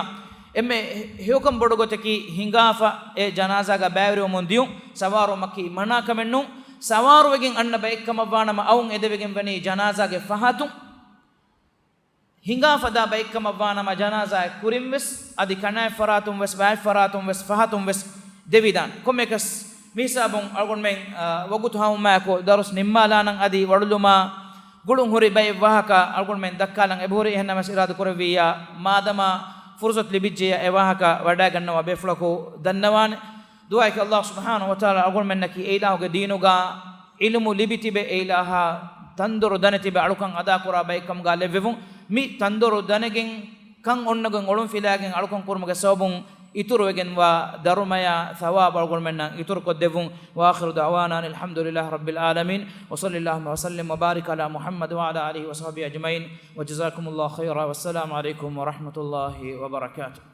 އެންމެ ހެޔޮކަން ބޮޑު ގޮތަކީ، ހިނގާފަ އެ ޖަނާޒާގަ ބައިވެރިވަމުން ދިޔުން، ސަވާރުވުމަކީ މަނާކަމެއްނޫން. ސަވާރުވެގެން އަންނަ ބައެއްކަމަށްވާނަމަ، އައުން އެދެވިގެން ވަނީ ޖަނާޒާގެ ފަހަތުން. ހިނގާފަ ދާ ބައެއްކަމަށްވާނަމަ، ޖަނާޒާއެއް ކުރިންވެސް، އަދި ކަނާތް ފަރާތުންވެސް، ބައެއް ފަރާތުންވެސް ފަހަތުންވެސް ދެވިދާނެ. ކޮންމެއަކަސް މިހިސާބުން އަޅުގަނޑުމެން، އާ، ވަގުތު ހަމަވުމާއެކު ދަރުސް ނިންމާލާނަން. އަދި ވަޅުލުމާ ގުޅުން ހުރި ބައެއް ވާހަކަ އަޅުގަނޑުމެން ދައްކާލަން އެބަހުރި. އެހެންނަމަވެސް އިރާދަ ކުރެއްވިއްޔާ، މާދަމާ ފުރުސަތު ލިބިއްޖެޔާ، އެ ވާހަކަ ވަޑައިގަންނަވާ ބޭފުޅަކު ދަންނަވާނެ. ދުޢާއަކީ، ﷲ ސުބްޙާނަހޫ ވަތަޢާލާ އަޅުގަނޑުމެންނަކީ އެ އިލާހުގެ ދީނުގަ ޢިލްމު ލިބި ތިބެ، އެ އިލާހާ ތަންދޮރު ދަނެ ތިބެ އަޅުކަން އަދާކުރާ ބައެއްކަމުގަ ލެއްވެވުން. މި ތަންދޮރު ދަނެގެން ކަން އޮންނަގެން އޮޅުންފިލާގެން އަޅުކަން ކުރުމުގެ ސަބަބުން އިތުރުވެގެންވާ ދަރުމަޔާ ޘަވާބު އަޅުގަނޑުމެންނަށް އިތުރުކޮށްދެއްވުން. وآخر دعوانا أن الحمد لله رب العالمين، وصلى اللهم وسلم وبارك على محمد وعلى آله وصحبه أجمعين، وجزاكم الله خيرا، والسلام عليكم ورحمة الله وبركاته.